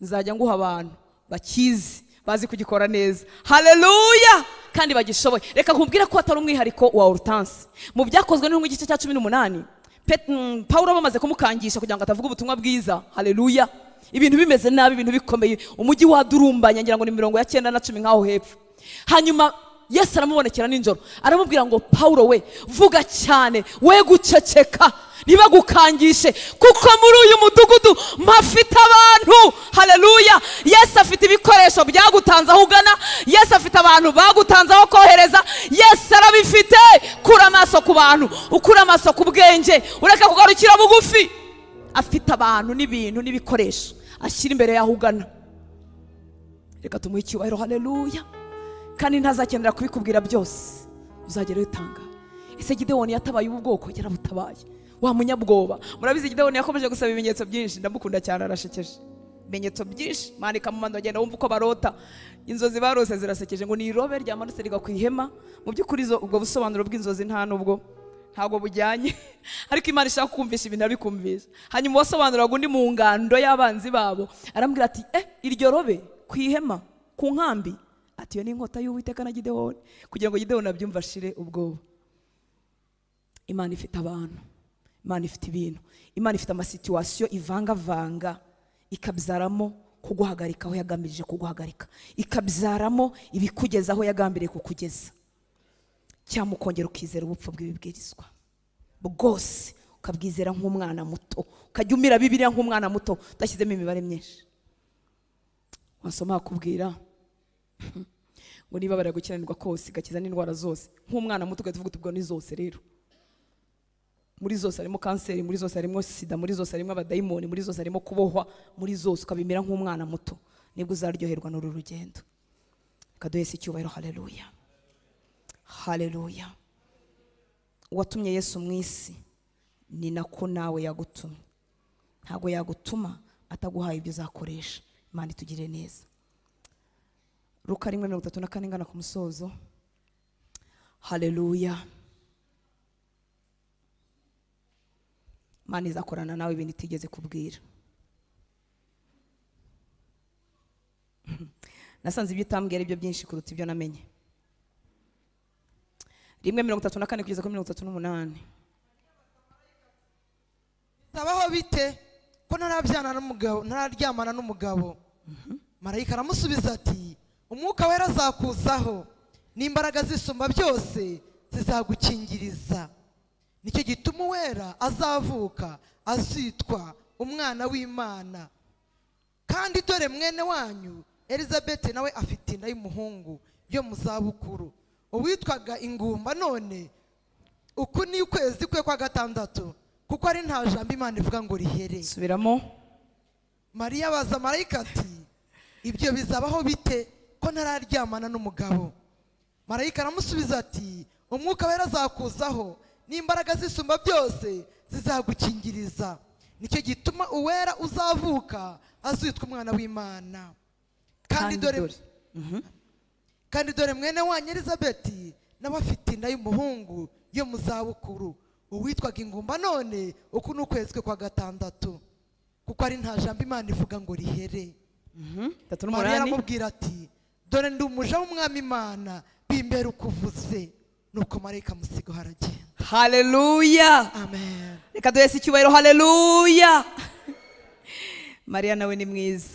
nzajya nguha abantu bakizi, bazi kugikora neza. Haleluya. Kandi bagishoboye. Reka nkubwire ko atari umwihariko wa Hortense. Mu byakozwe n'intumwa igice cya 18, Paulo bamaze kumukangisha kugira ngo atavuga ubutumwa bwiza. Haleluya. Ibintu bimeze nabi, ibintu bikomeye, umujyi wadurumbanya, ngira ngo ni 90 na 10 nkaho hepfo. Hanyuma Yesu aramubonekera nijoro, aramubwira ngo Paulo we, vuga cyane, we guceceka, ntibagukangishe, kuko muri uyu mudugudu mpafite abantu. Haleluya. Yesu afite ibikoresho byagutanze aho ugana, Yesu afite abantu bagutanze aho kohereza, Yesu arabifite. Kura amaso ku bantu, ukura amaso ku bwenge, ureka kugarukira bugufi. Afite abantu n'ibintu n'ibikoresho ashyira imbere yaho ugana. Reka tumuhe icyubahiro. Haleluya. Kandi ntazakenera kubikubwira byose, uzagera utanga. Ese Gidewoni yatabaye ubu bwoko? Yarabutabaye. Wa munyabwoba. Murabizi Gidewoni yakomeje gusaba ibimenyetso byinshi, ndamukunda cyane, arashekeje. Ibimenyetso byinshi, manika mu mando agenda wumva uko barota. Inzozi barose zirasekeje, ngo ni irobe ryamanutse rigwa ku ihema. Mu by'ukuri ubwo busobanuro bw'inzozi nta nubwo ntabwo bujyanye, ariko Imana ishaka kumvisha ibintu abikumvisha. Hanyuma wasobanuraga undi mu ngando y'abanzi babo arambwira ati iryo robe ku ihema ku nkambi, ati iyo ni inkota y'Uwiteka na Gidewoni, kugira ngo Gidewoni abyumve ashire ubwoba. Imana ifite abantu, Imana ifite ibintu, Imana ifite amasituwasiyo ivangavanga ikabyaramo kuguhagarika aho yagambirije kuguhagarika, ikabyaramo ibikugeza aho yagambiriye kukugeza, cyangwa ukongera ukizera ubupfu bw'ibibwirizwa bwose, ukabwizera nk'umwana muto, ukajya umira Bibiliya nk'umwana muto udashyizemo imibare myinshi. Wasoma akubwira ngo niba bari gukiranirwa kose igakiza n'indwara zose, nk'umwana muto ugahita uvuga uti ubwo ni zose rero. Muri zose harimo kanseri, muri zose harimo sida, muri zose harimo abadayimoni, muri zose harimo kubohwa, muri zose ukabimera nk'umwana muto, nibwo uzaryoherwa n'uru rugendo. Kaduhese icyubahiro. Haleluya, haleluya. Uwatumye Yesu mu isi ni nako nawe yagutumye. Ntabwo yagutuma ataguhaye ibyo uzakoresha. Imana itugirire neza. Luka 1:34 ingana ku musozo. Haleluya. Imana izakorana nawe ibintu itigeze kubwira. Nasanze ibyo utambwira ibyo byinshi kuruta ibyo namenye. 1:34 kugeza kuri 38. Bizabaho bite ko ntarabyana n'umugabo, ntararyamana n'umugabo? Marayika aramusubiza ati umwuka wera azakuzaho n'imbaraga zisumba byose zizagukingiriza, nicyo gituma uwera azavuka azitwa umwana w'Imana. Kandi dore mwene wanyu Elizabeth nawe afite inda y'umuhungu yo mu zabukuru, uwitwaga ingumba, none uku ni ukwezi kwe kwa gatandatu, kuko ari nta jambo Imana ivuga ngo rihere. Subiramo. Mariya abaza marayika ati ibyo bizabaho bite ko ntararyamana n'umugabo? Marayika aramusubiza ati umwuka wera azakuzaho n'imbaraga zisumba byose zizagukingiriza, nicyo gituma uwera uzavuka azitwa umwana w'Imana. Kandi dore mwene wanyu Elizabeth nawe afite inda y'umuhungu yo mu zabukuru, uwitwaga ingumba, none uku ni ukwezi kwe kwa gatandatu, kuko ari nta jambo Imana ivuga ngo rihere. Mariya aramubwira ati dore ndi umuja w'umwami Imana, bimbere ukuvuze. Nuko marayika amusiga aragenda. Haleluya, amen. Reka duhese icyubahiro. Haleluya. Mariya nawe ni mwiza.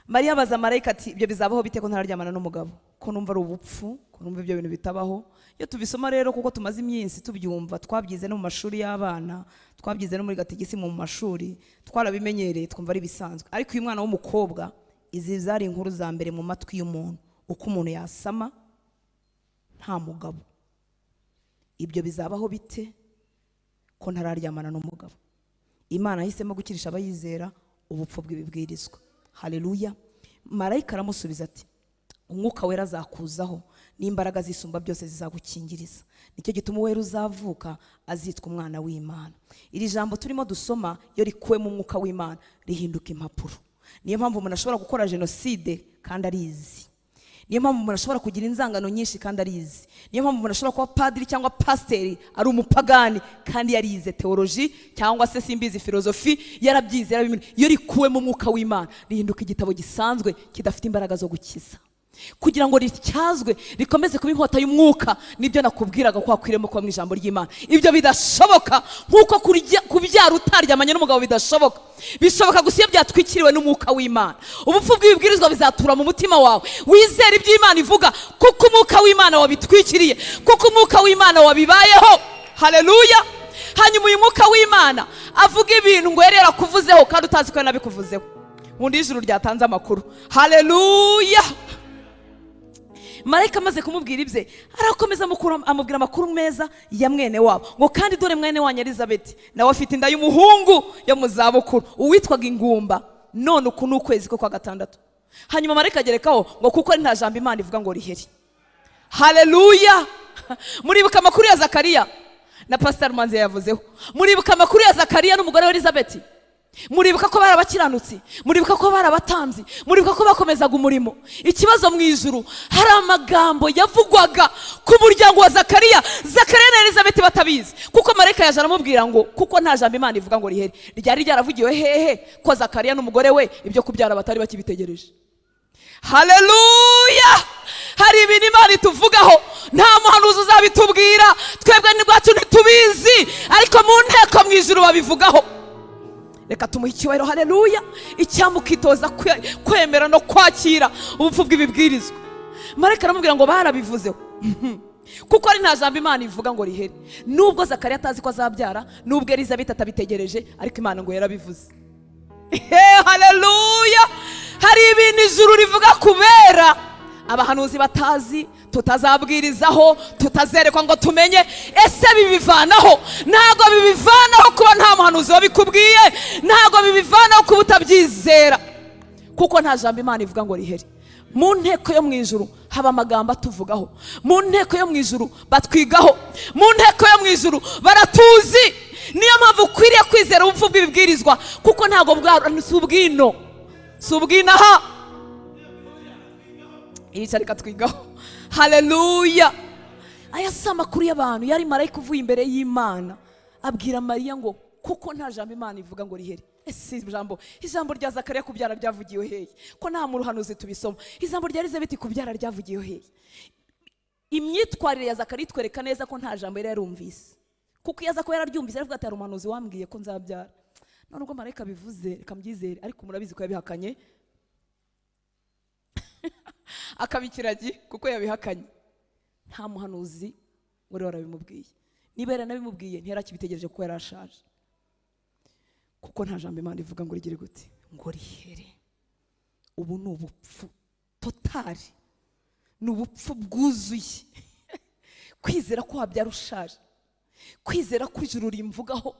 Mariya abaza marayika ati ibyo bizabaho bite ko ntararyamana n'umugabo, ko numva ari ubupfu, ko numva ibyo bintu bitabaho. Iyo tubisoma rero, kuko tumaze iminsi tubyumva, twabyize no mu mashuri y'abana, twabyize no muri gatigisi mu mashuri, twarabimenyereye twumva ari bisanzwe. Ariko uyu mwana w'umukobwa, izi zari inkuru za mbere mu matwi y'umuntu, uko umuntu yasama nta mugabo. Ibyo bizabaho bite ko ntararyamana n'umugabo? Imana yahisemo gukirisha abayizera ubupfu bw'ibibwirizwa. Haleluya. Marayika aramusubiza ati umwuka wera azakuzaho n'imbaraga zisumba byose zizagukingiriza, nicyo gituma uwera uzavuka azitwa umwana w'Imana. Iri jambo turimo dusoma iyo rikuwe mu mwuka w'Imana rihinduka impapuro. Niyo mpamvu umuntu ashobora gukora jenoside kandi arizi. Niyo mpamvu umuntu ashobora kugira inzangano nyinshi kandi arizi. Niyo mpamvu umuntu ashobora kuba padiri cyangwa pasiteri ari umupagani kandi yarize teoloji cyangwa se simbizi filozofi, yarabyize, yarabimenye. Iyo rikuwe mu mwuka w'Imana rihinduka igitabo gisanzwe kidafite imbaraga zo gukiza. Kugira ngo rityazwe rikomeze kuba inkota y'umwuka, nibyo nakubwiraga ko wakwiremo kuba mu ijambo ry'Imana. Ibyo bidashoboka nkuko kubyara utaryamanye n'umugabo bidashoboka. Bishoboka gusa iyo byatwikiriwe n'umwuka w'Imana. Ubupfu bw'ibibwirizwa bizatura mu mutima wawe, wizere ibyo Imana ivuga, kuko umwuka w'Imana wabitwikiriye, kuko umwuka w'Imana wabibayeho. Haleluya. Hanyuma uyu mwuka w'Imana avuga ibintu ngo yari yarakuvuzeho kandi utazi ko yanabikuvuzeho. Ubundi ijuru ryatanze amakuru. Haleluya. Marayika amaze kumubwira ibye arakomeza amubwira amakuru meza ya mwene wabo, ngo kandi dore mwene wanyu Elizabeth nawe afite inda y'umuhungu yo mu zabukuru, uwitwaga ingumba, none uku ni ukwezi kwe kwa gatandatu. Hanyuma marayika agerekaho ngo kuko ari nta jambo Imana ivuga ngo riheri. Haleluya. Muribuka amakuru ya Zakariya na Pastor Manzi yavuzeho. Muribuka amakuru ya Zakariya n'umugore wa Elizabeth. Muribuka ko bari abakiranutsi, muribuka ko bari abatambyi, muribuka ko bakomezaga umurimo. Ikibazo mu ijuru hari amagambo yavugwaga ku muryango wa Zakariya, Zakariya na Elizabeth batabizi, kuko marayika yaje aramubwira ngo kuko nta jambo Imana ivuga ngo rihere. Ryari ryaravugiwe hehe ko Zakariya n'umugore we ibyo kubyara batari bakibitegereje? Haleluya! Hari ibintu Imana ituvugaho nta muhanuzi uzabitubwira, twebwe n'ubwacu ntitubizi, ariko mu nteko mu ijuru babivugaho. Reka tumuhe icyubahiro. Haleluya! Icyamukitoza kwemera no kwakira ubupfu bw'ibibwirizwa. Marayika aramubwira ngo barabivuzeho kuko ari nta jambo Imana ivuga ngo rihere. Nubwo Zakariya atazi ko azabyara, nubwo Elizabeth atabitegereje, ariko Imana ngo yarabivuze. Haleluya! Hari ibintu ijuru rivuga kubera abahanuzi batazi, tutazabwirizaho, tutazerekwa ngo tumenye. Ese bibivanaho? Ntago bibivanaho kuba nta muhanuzi wabikubwiye, ntago bibivanaho kuba utabyizera, kuko nta jambo Imana ivuga ngo rihere. Mu nteko yo mu ijuru haba amagambo atuvugaho, mu nteko yo mu ijuru batwigaho, mu nteko yo mu ijuru baratuzi. Niyo mpamvu ukwiriye kwizera ubupfu bw'ibibwirizwa, kuko ntago si ubwino, si ubwinaha irica reka twigaho. Haleluya! Aya si amakuru y'abantu, yari marayika uvuye imbere y'Imana abwira Mariya ngo kuko nta jambo Imana ivuga ngo rihere. Ese ijambo rya Zakariya kubyara ryavugiwe hehe? Ko nta muhanuzi tubisoma. Ijambo rya Elizabeth kubyara ryavugiwe hehe? Imyitwarire ya Zakariya itwereka neza ko nta jambo yari yarumvise, kuko iyo aza ko yararyumvise aravuga ati hari umuhanuzi wambwiye ko nzabyara. None ubwo marayika bivuze reka mbyizere, ariko murabizi ko yabihakanye akabikiragi, kuko yabihakanye. Nta muhanuzi wari warabimubwiye. Niba yaranabimubwiye ntiyarakibitegereje kuko yarashaje, kuko nta jambo Imana ivuga ngo rigire gute, ngo rihere. Ubu ni ubupfu totali, ni ubupfu bwuzuye. Kwizera ko wabyara ushaje, kwizera ko ijuru rimvugaho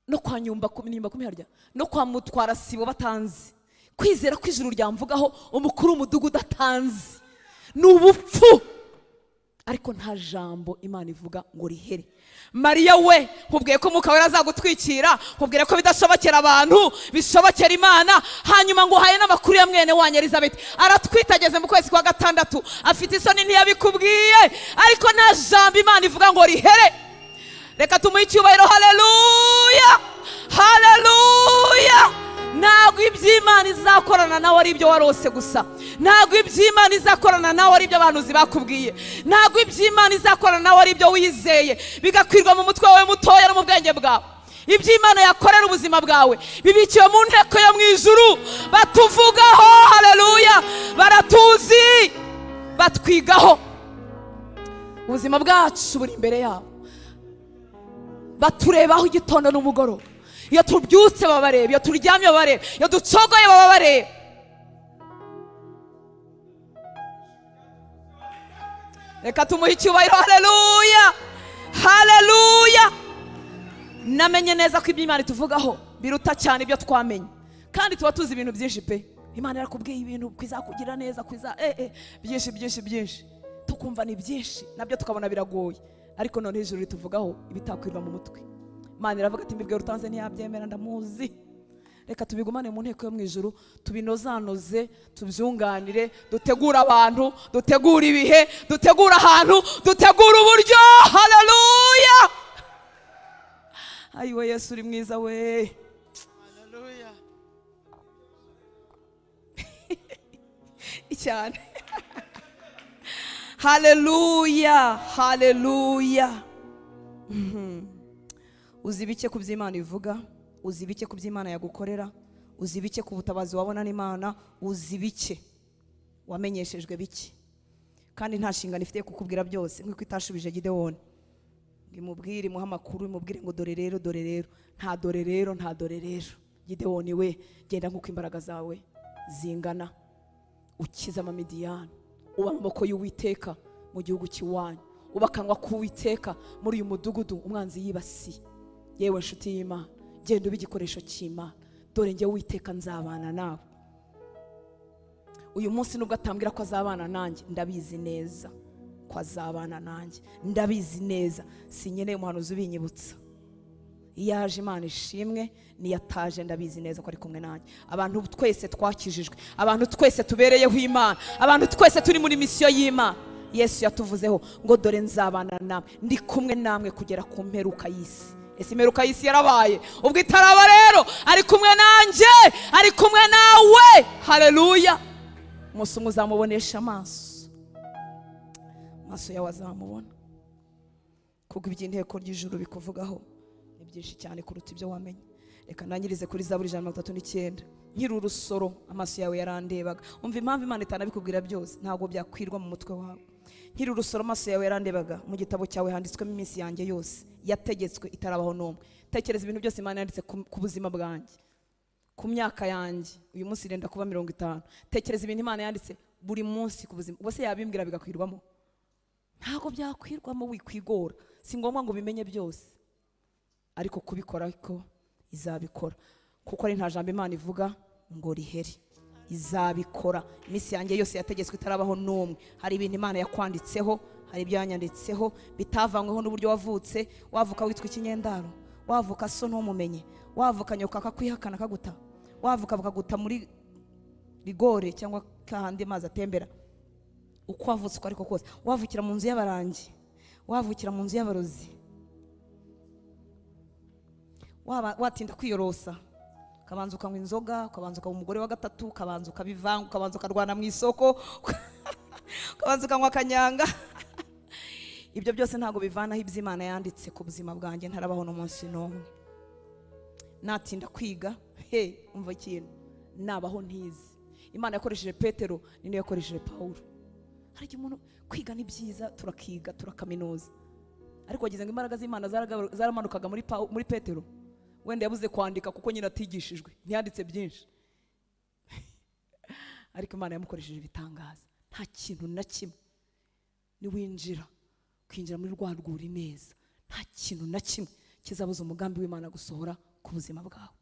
no kwa nyumba kumi harya no kwa mutwara sibo batanzi, kwizera ko ijuru ryamvugaho umukuru w'umudugudu atanzi, ni ubupfu. Ariko nta jambo Imana ivuga ngo rihere. Mariya we nkubwiye ko Umwuka Wera azagutwikira, nkubwire ko bidashobokera abantu, bishobokera Imana. Hanyuma ngo uhaye n'amakuru ya mwene wanyu Elizabeth, aratwita ageze mu kwezi kwa 6, afite isoni ntiyabikubwiye, ariko nta jambo Imana ivuga ngo rihere. Reka tumuhe icyubahiro. Haleluya! Haleluya! Ntabwo iby'Imana izakorana nawe ari ibyo warose gusa, ntabwo iby'Imana izakorana nawe ari ibyo abahanuzi bakubwiye, ntabwo iby'Imana izakorana nawe ari ibyo wizeye bigakwirwa mu mutwe wawe mutoya no mu bwenge bwawe. Iby'Imana yakorera ubuzima bwawe bibikiwe mu nteko yo mu ijuru, batuvugaho. Haleluya! Baratuzi, batwigaho. Ubuzima bwacu buri imbere yabo, baturebaho igitondo n'umugoroba. Iyo tubyutse babareba, iyo turyamye babareba, iyo ducogoye babareba. Reka tumuhe icyubahiro. Haleluya! Haleluya! Namenye neza ko ibyo Imana ituvugaho biruta cyane ibyo twamenye, kandi tuba tuzi ibintu byinshi pe. Imana yarakubwiye ibintu kwizakugira neza, kwiza byinshi byinshi byinshi, tukumva ni byinshi nabyo tukabona biragoye, ariko none ijuru rituvugaho ibitakwirwa mu mutwe. Imana iravuga ati mbibwira utanze ntiyabyemera, ndamuzi. Reka tubigumane mu nteko yo mu ijuru, tubinozanoze, tubyunganire, dutegure abantu, dutegure ibihe, dutegure ahantu, dutegure uburyo. Haleluya! Ayiwe Yesu uri mwiza we. Haleluya! Cyane. Haleluya! Haleluya! Uzi bike ku by'Imana ivuga, uzi bike ku by'Imana yagukorera, uzi bike ku butabazi wabona n'Imana, uzi bike wamenyeshejwe bike. Kandi nta nshingano ifite kukubwira byose, nk'uko itashubije Gidewoni imubwire, imuhe amakuru, imubwire ngo dore rero, dore rero, nta dore rero, nta dore rero. Gidewoni we, genda nk'uko imbaraga zawe zingana, ukize Amamidiyani, uba amaboko y'Uwiteka mu gihugu cy'iwanyu, uba akanwa k'Uwiteka muri uyu mudugudu umwanzi yibasiye. Yewe nshuti y'Imana, genda ube igikoresho cy'Imana, dore njye Uwiteka nzabana nawe. Uyu munsi nubwo atambwira ko azabana nanjye, ndabizi neza ko azabana nanjye, ndabizi neza, sinkeneye umuhanuzi ubinyibutsa. Iyo yaje Imana ishimwe, niyataje ndabizi neza ko ari kumwe nanjye. Abantu twese twakijijwe, abantu twese tubereyeho Imana, abantu twese turi muri misiyo y'Imana. Yesu yatuvuzeho ngo dore nzabana namwe, ndi kumwe namwe kugera ku mperuka y'isi. Ese imperuka y'isi yarabaye? Ubwo itaraba rero ari kumwe nanjye, ari kumwe nawe. Haleluya. Umunsi umwe uzamubonesha amaso, amaso yawe azamubona, kuko iby'inteko ry'ijuru bikuvugaho ni byinshi cyane kuruta ibyo wamenye. Reka nangirize kuri Zaburi 139. Nkiri urusoro amaso yawe yarandebaga. Umva impamvu Imana itanabikubwira byose, ntabwo byakwirwa mu mutwe wawe. Nkiri urusoro amaso yawe yarandebaga, mu gitabo cyawe handitswemo iminsi yanjye yose yategetswe itarabaho n'umwe. Tekereza ibintu byose Imana yanditse ku buzima bwanjye, ku myaka yanjye. Uyu munsi irenda kuba 50. Tekereza ibintu Imana yanditse buri munsi ku buzima. Ubwo se yabimbwira bigakwirwamo? Ntabwo byakwirwamo, wikwigora. Si ngombwa ngo ubimenye byose, ariko kubikora ko izabikora, kuko ari nta jambo Imana ivuga ngo rihere. Izabikora. Iminsi yanjye yose yategetswe itarabaho n'umwe. Hari ibintu Imana yakwanditseho, hari ibyo yanyanditseho bitavanyweho n'uburyo wavutse. Wavuka witwa ikinyendaro, wavuka so ntumumenye, wavuka nyoka akakwihakana akaguta, wavuka bakaguta muri rigore cyangwa kahandi amazi atembera. Uko wavutse uko ariko kose, wavukira mu nzu y'abarangi, wavukira mu nzu y'abarozi, watinda kwiyorosa, ukabanza ukanywa inzoga, ukabanza ukaba umugore wa gatatu, ukabanza ukabivanga, ukabanza ukarwana mu isoko, ukabanza ukanywa akanyanga. Ibyo byose ntabwo bivanaho ibyo Imana yanditse ku buzima bwanjye ntarabaho n'umunsi n'umwe. Natinda kwiga, he umva ikintu, nabaho ntizi. Imana yakoresheje Petero, ni nayo yakoresheje Paulo. Hari igihe umuntu kwiga ni byiza, turakiga turakaminuza, ariko wagize ngo imbaraga z'Imana zaramanukaga muri Petero. Wenda yabuze kwandika kuko nyine atigishijwe, ntiyanditse byinshi, ariko Imana yamukoresheje ibitangaza. Nta kintu na kimwe niwinjira kwinjira muri rwa rwuri neza, nta kintu na kimwe kizabuza umugambi w'Imana gusohora ku buzima bwawe.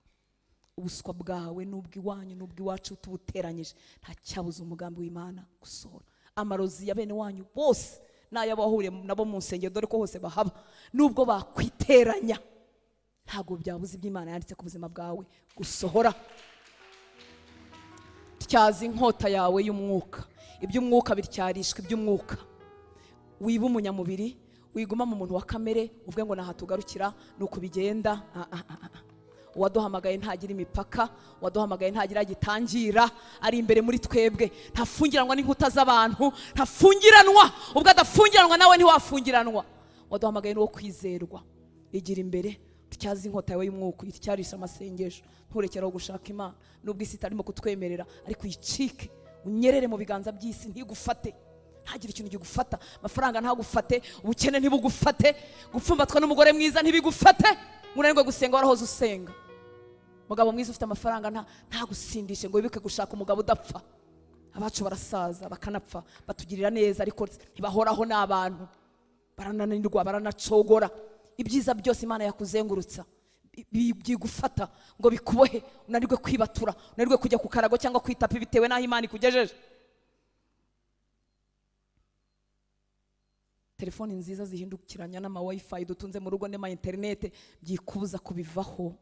Ubuswa bwawe n'ubw'iwanyu n'ubw'iwacu tubuteranyije, nta cyabuza umugambi w'Imana gusohora. Amarozi ya bene wanyu bose n'ay'abahuriye nabo mu nsengero, dore ko hose bahaba, nubwo bakwiteranya ntabwo byabuze ibyo Imana yanditse ku buzima bwawe gusohora. Tyaza inkota yawe y'umwuka. Iby'umwuka bityarishwa iby'umwuka. Wiba umunyamubiri, wiguma mu muntu wa kamere uvuge ngo naha tugarukira nuko bigenda. Uwaduhamagaye ntagira imipaka, uwaduhamagaye ntagira gitangira, ari imbere muri twebwe. Ntafungiranwa n'inkuta z'abantu, ntafungiranwa. Ubwo adafungiranwa nawe ntiwafungiranwa. Uwaduhamagaye n'uwo kwizerwa. Igira imbere, tyaza inkota yawe y'umwuka, ityarisha amasengesho, nturekeraho gushaka Imana nubwo isi itarimo kutwemerera, ariko uyicike, unyerere mu biganza by'isi, ntigufate. Ntagire ikintu gigufata. Amafaranga ntagufate, ubukene ntibugufate, gupfumbatwa n'umugore mwiza ntibigufate. Munanirwe gusenga warahoze usenga. Mugabo mwiza ufite amafaranga ntagusindishe ngo wibuke gushaka umugabo udapfa. Abacu barasaza bakanapfa, batugirira neza ariko ntibahoraho n'abantu, barananirwa, baranacogora. Ibyiza byose Imana yakuzengurutsa byigufata ngo bikubohe, unanirwe kwibatura, unanirwe kujya ku karago cyangwa kwitapi bitewe n'aho Imana ikugejeje. Telefoni nziza zihindukiranya n'ama wifi dutunze mu rugo n'ama internet byikubuza kubivaho,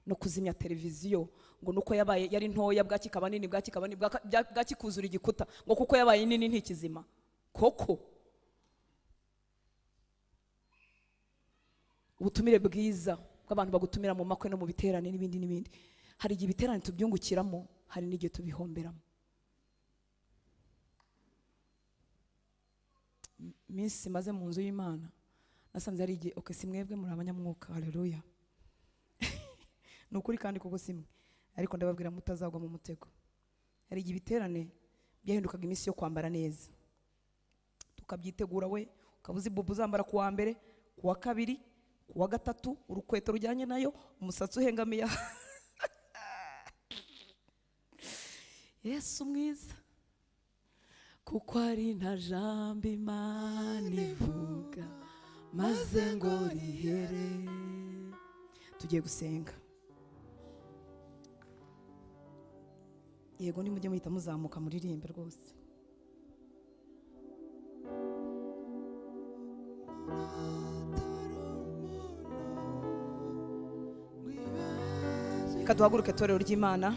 no kuzimya televiziyo ngo nuko yabaye yari ntoya bwaki kaba nini, bwaki kaba nini, bwaki kuzura igikuta, ngo kuko yabaye nini ntikizima koko. Ubutumire bwiza bw'abantu bagutumira mu makwe no mu biterane n'ibindi n'ibindi. Hari igihe ibiterane tubyungukiramo, hari n'igihe tubihomberamo. Minsi maze mu nzu y'Imana nasanze ari igihe, okay, si mwebwe muri abanyamwuka, haleluya. Ni ukuri kandi koko simwe, ariko ndababwira mutazagwa mu mutego. Hari igihe ibiterane byahindukaga iminsi yo kwambara neza, tukabyitegura, we ukabuza ibubu uzambara ku wa mbere, ku wa kabiri, ku wa gatatu, urukweto rujyanye nayo, umusatsi uhengamiye. Yesu mwiza, kuko ari nta jambo Imana ivuga maze ngo rihere. Tugiye gusenga. Yego, nimujye muhita muzamuka muririmbe rwose. Reka duhaguruke torero ry'Imana.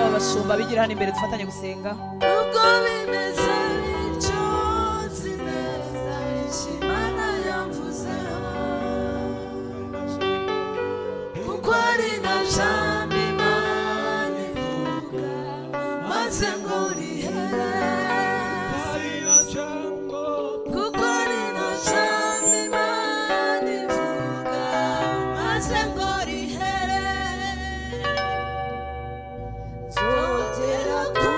Abashumba bigira hano imbere dufatanye gusenga. Ubwo bimeze bityo nzi neza icyo Imana yamvuzeho, kuko ari na jambo Imana ivuga maze ngo rihere, kuko ari na jambo Imana ivuga maze ngo rihere. Nzogera ku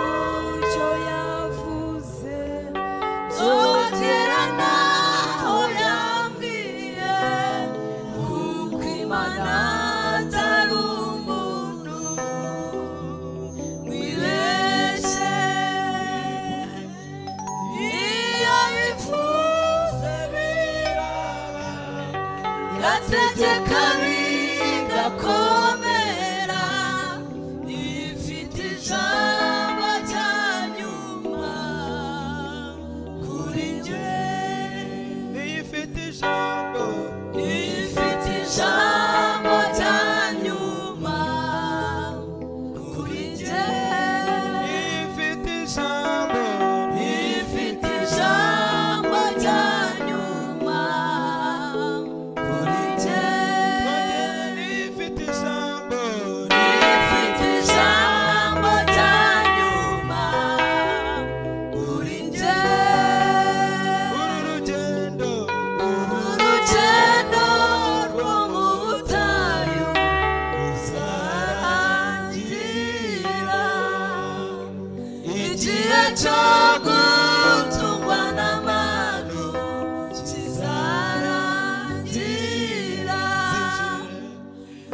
cyo yavuze, nzogera naho yambwiye, kuko Imana atari umuntu wibeshye. Iyo bivuze biraba, irategeka bigakomera, ifite ijambo rya nyuma kuri njye. Ifite ijambo, ifite ijambo rya nyuma kuri njye. Ifite ijambo, ifite ijambo rya nyuma kuri njye. Ifite ijambo, ifite ijambo rya nyuma kuri njye. Uru rugendo, Urugendo rwo mu butayu ruzarangira, igihe cyo gutungwa n'amanu kizarangira,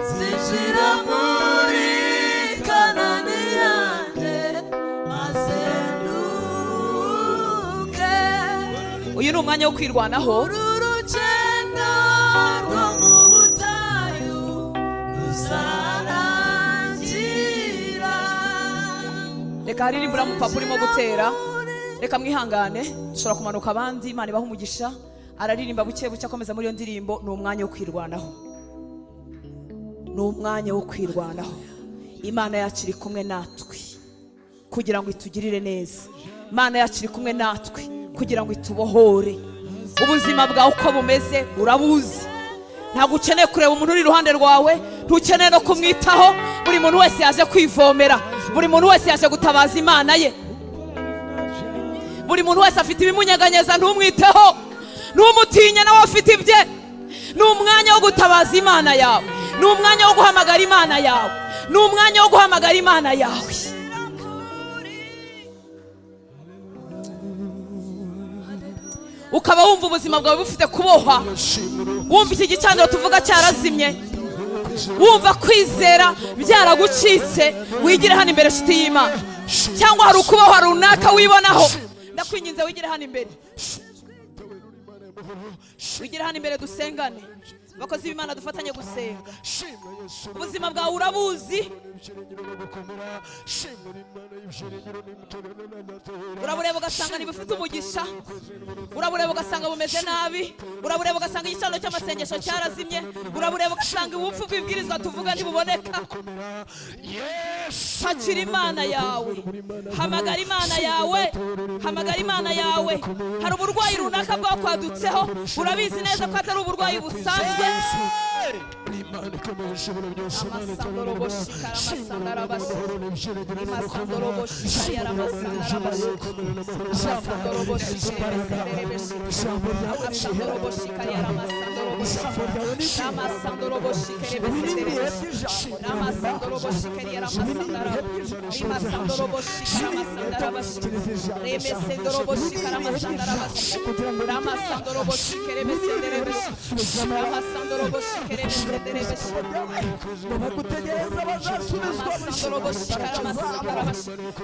zinjira muri Kanani yanjye maze nduhuke. Uyu ni umwanya wo kwirwanaho. Uru rugendo rwo mu butayu ruzarangira. Reka haririmbura mupapa urimo gutera, reka mwihangane, dushobora kumanuka abandi. Imana ibahe umugisha. Araririmba buke buke akomeza muri iyo ndirimbo. Ni umwanya wo kwirwanaho, ni umwanya wo kwirwanaho. Imana yacu iri kumwe natwe kugira ngo itugirire neza. Imana yacu iri kumwe natwe kugira ngo itubohore. Ubuzima bwawe uko bumeze urabuzi, ntabwo ukeneye kureba umuntu uri iruhande rwawe, ntukeneye no kumwitaho. Buri muntu wese yaje kwivomera, buri muntu wese yaje gutabaza Imana ye, buri muntu wese afite ibimunyeganyeza, ntumwiteho, ntumutinye, nawe afite ibye. Ni umwanya wo gutabaza Imana yawe, ni umwanya wo guhamagara Imana yawe, ni umwanya wo guhamagara Imana yawe. Ukaba wumva ubuzima bwawe bufite kubohwa, wumva iki gicaniro tuvuga cyarazimye, wumva kwizera byaragucitse, wigire hano imbere nshuti y'Imana. Cyangwa hari ukubohwa runaka wibonaho, ndakwinginze wigire hano imbere, wigire hano imbere dusengane. Abakozi b'Imana dufatanye gusenga. Ubuzima bwawe urabuzi, urabureba ugasanga ntibufite umugisha, urabureba ugasanga bumeze nabi, urabureba ugasanga igicaniro cy'amasengesho cyarazimye, urabureba ugasanga ubupfu bw'ibwirizwa tuvuga ntibuboneka. Takira Imana yawe, hamagara Imana yawe, hamagara Imana yawe. Hari uburwayi runaka bwakwadutseho, urabizi neza ko atari uburwayi busanzwe.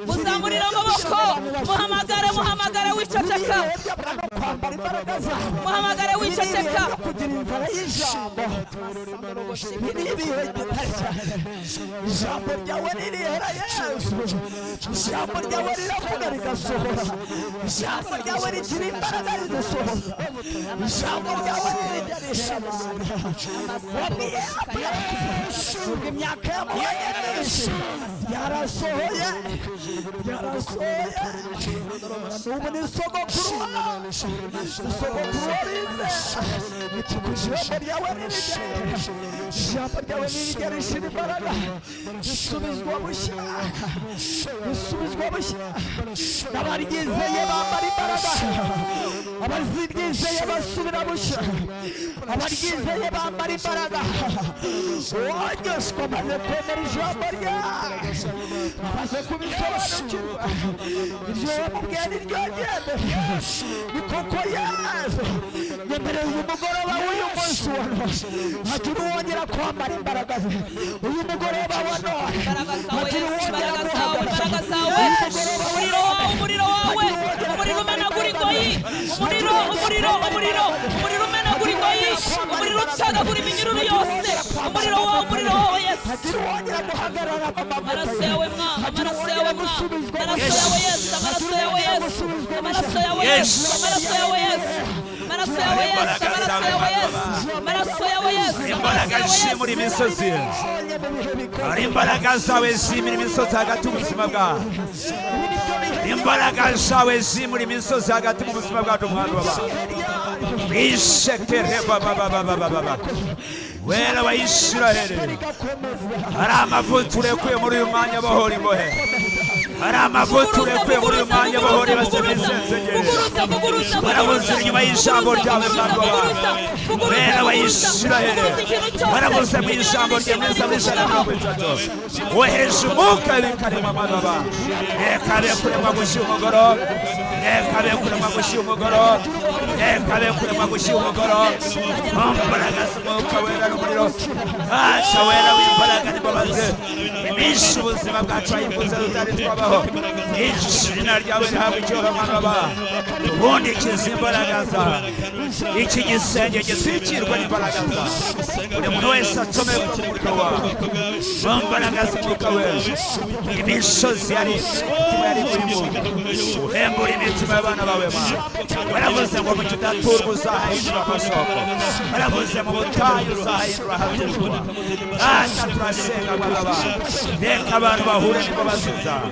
Muzamurira amaboko, muhamagare, muhamagare wiceceka, muhamagare wiceceka. Ijambo ryawe ririhera Yesu, ijambo ryawe riravuga rigasohora, ijambo ryawe rigira imbaraga rigasohora, ijambo ryawe rijya rihera. Ubwo imyaka yamuhaye myinshi yarasohoye, yarasohoye. Ubu ni sogokuru, sogokuru warize. Ijambo ryawe ririjya, ijambo ryawe ririjya rishira imbaraga, risubizwa bushya, risubizwa bushya. Abaryizeye bambara imbaraga, abaryizeye basubira bushya, abaryizeye bambara imbaraga. Wogeshwa amaze kwemera ijambo ryawe, amaze kubisobanukirwa, iryo wamubwiye ni ryo ryemere. Ni koko Yesu nyemereye uyu mugoroba w'uyu munsi wa none hagira uwongera kwambara imbaraga ze. Uyu mugoroba wa none hagira uwongera guhagarara. Umuriro wawe, umuriro wawe, umuriro umenagura ingoyi, umuriro, umuriro, umuriro, umuriro umenagura ingoyi, umuriro ucagagura iminyururu yose, umuriro wawe, umuriro wawe Yesu. Hagira uwongera guhagarara mu mavuta. Amaraso yawe mwa, amaraso yawe mwa, amaraso yawe Yesu, amaraso yawe Yesu, amaraso yawe Yesu, amaraso yawe Yesu, amaraso yawe Yesu, amaraso yawe Yesu, amaraso yawe Yesu. Imbaraga zimura imisozi, hari imbaraga zawe zimura imisozi hagati mu buzima bwawe. Imbaraga zawe zimura imisozi hagati mu buzima bwacu mwana w'abantu. Bishekere baba baba baba baba. Wera wa Isiraheli, hari amavuta urekuye muri uyu mwanya bohora imbohe, hari amavuta urekuye muri uyu mwanya bohora ibasebisensengere. Barabuze inyuma y'ijambo ryawe mwana w'abantu. Wera wa Isiraheli, barabuze mu ijambo rye meza 130. Wohereje umwuka w'ikarema mwana w'abantu. Reka be kuremwa gushya umugoroba, reka be kuremwa gushya umugoroba, reka be kuremwa gushya umugoroba. Imbaraga z'umwuka wera n'umuriro, Aca wera w'imbaraga n'imbabazi, iminsi ubuzima bwacu wayivuze tutari twabaho. Izina ryawe rihabwe icyubahiro mwana w'abantu. Ubundikize imbaraga zawe, iki gisenge gitwikirwa n'imbaraga zawe, buri muntu wese acomekwa mu muriro wawe, mu mbaraga z'umwuka wera. Imisozi yari imitima yari kurimo, uhembura imitima y'abana bawe mana. Waravuze ngo mu kidaturwa uzahindura amasoko, waravuze mu butayu uzahindura ahaturwa. Ata turasenga mwana w'abantu, reka abantu bahure n'imbabazi zawe,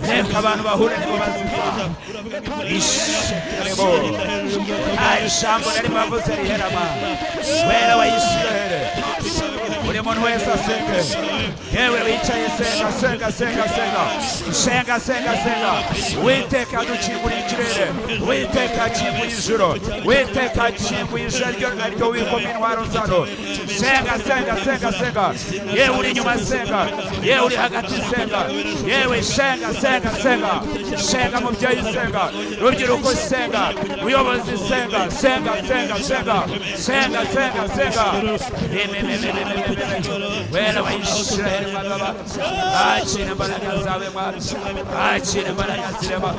reka abantu bahure n'imbabazi zawe. Ishekerebo nta ijambo nari bavuze rihera mana. Wera wa Isiraheli, buri muntu wese asenge. Yewe wicaye senga, senga, senga, senga, senga, senga, senga. Uwiteka adukinguye ikirere, Uwiteka akinguye ijuru, Uwiteka akinguye ijuru ryo wikoma intwaro zano. Senga, senga, senga, senga. Yewe uri inyuma senga, yewe uri hagati senga, yewe senga, senga, senga, senga mubyeyi senga, rubyiruko senga, muyobozi senga, senga, senga, senga, senga, senga, senga. Wera wa Isiraheli mwana w'abantu, akira imbaraga zawe mwana, akira imbaraga zirema,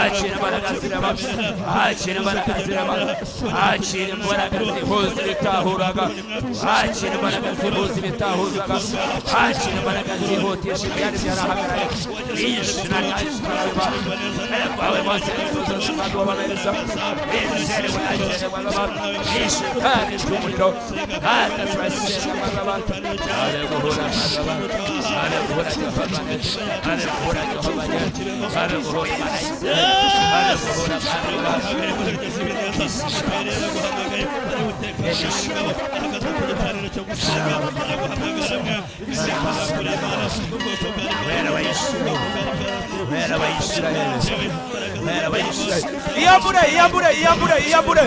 akira imbaraga zirema, akira imbaraga zirema, akira imbaraga zihuza ibitahuraga, akira imbaraga zihuza ibitahuzaga, akira imbaraga zihutisha ibyari byarahagaraye. Izina rya Yesu wawe bose tuzosuka izere wakire mwana w'abantu, ishikari ry'umuriro. Ata turasenga mwana w'abantu, areguhura mwana w'abantu, areguhura Jehova, areguhura Jehova, areguhura Imana y'Isiraheli, areguhura mwana w'abantu. Wera wa Isiraheli, wera wa Isiraheli, wera wa Isiraheli. Iyambure, iyambure, iyambure, iyambure.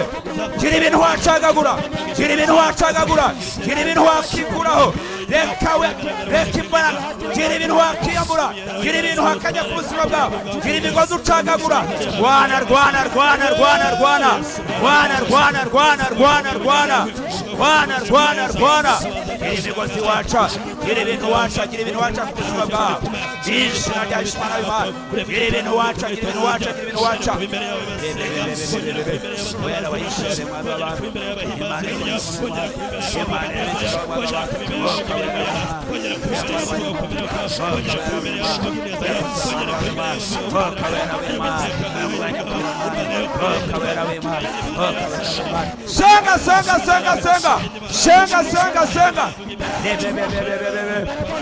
Gira ibintu wacagagura, gira ibintu wacagagura, gira ibintu wakikuraho, Reka we, reka imbaraga. Gira ibintu wakiyambura, gira ibintu hakajya ku buzima bwawe, gira imigozi ucagagura. Rwana, rwana, rwana, rwana, rwana, rwana, rwana, rwana, rwana, rwana, rwana, rwana, rwana. Gira imigozi waca, gira ibintu waca, gira ibintu waca ku buzima bwawe. Izina rya Yesu Mwana w'Imana. Gira ibintu waca, gira ibintu waca, gira ibintu waca. Wera wa Israeli mwana w'abantu. Imana Senga, senga, senga, senga. Senga, senga, senga.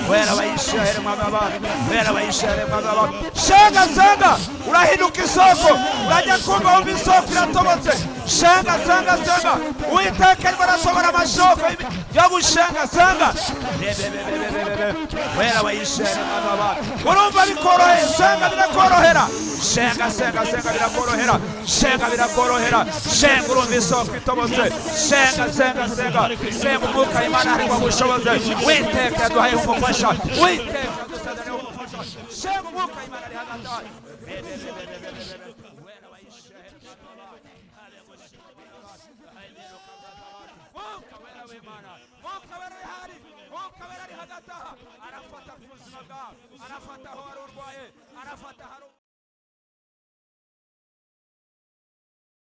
Wera wa Israeli mwana w'abantu. Wera wa Israeli mwana w'abantu. Senga, senga. Urahinduka isoko. Urajya kumva wumva isoko iratobotse. Senga, senga, senga. Uwiteka arimo arasohora amasoko yo gushenga. Senga. Wera wa Israeli mwana w'abantu. Urumva bikoroheye. Senga birakorohera. Senga, senga, senga birakorohera. Senga birakorohera. Senga urumva isoko itobotse. Senga, senga, senga. Senga umwuka w'Imana arimo agushoboze. Uwiteka yaduhaye umufasha. Uwiteka yadusazaniye umufasha. Senga umwuka w'Imana ari hagati aho. Arafata ku buzima bwawe, arafata aho wari urwaye, arafata ahari.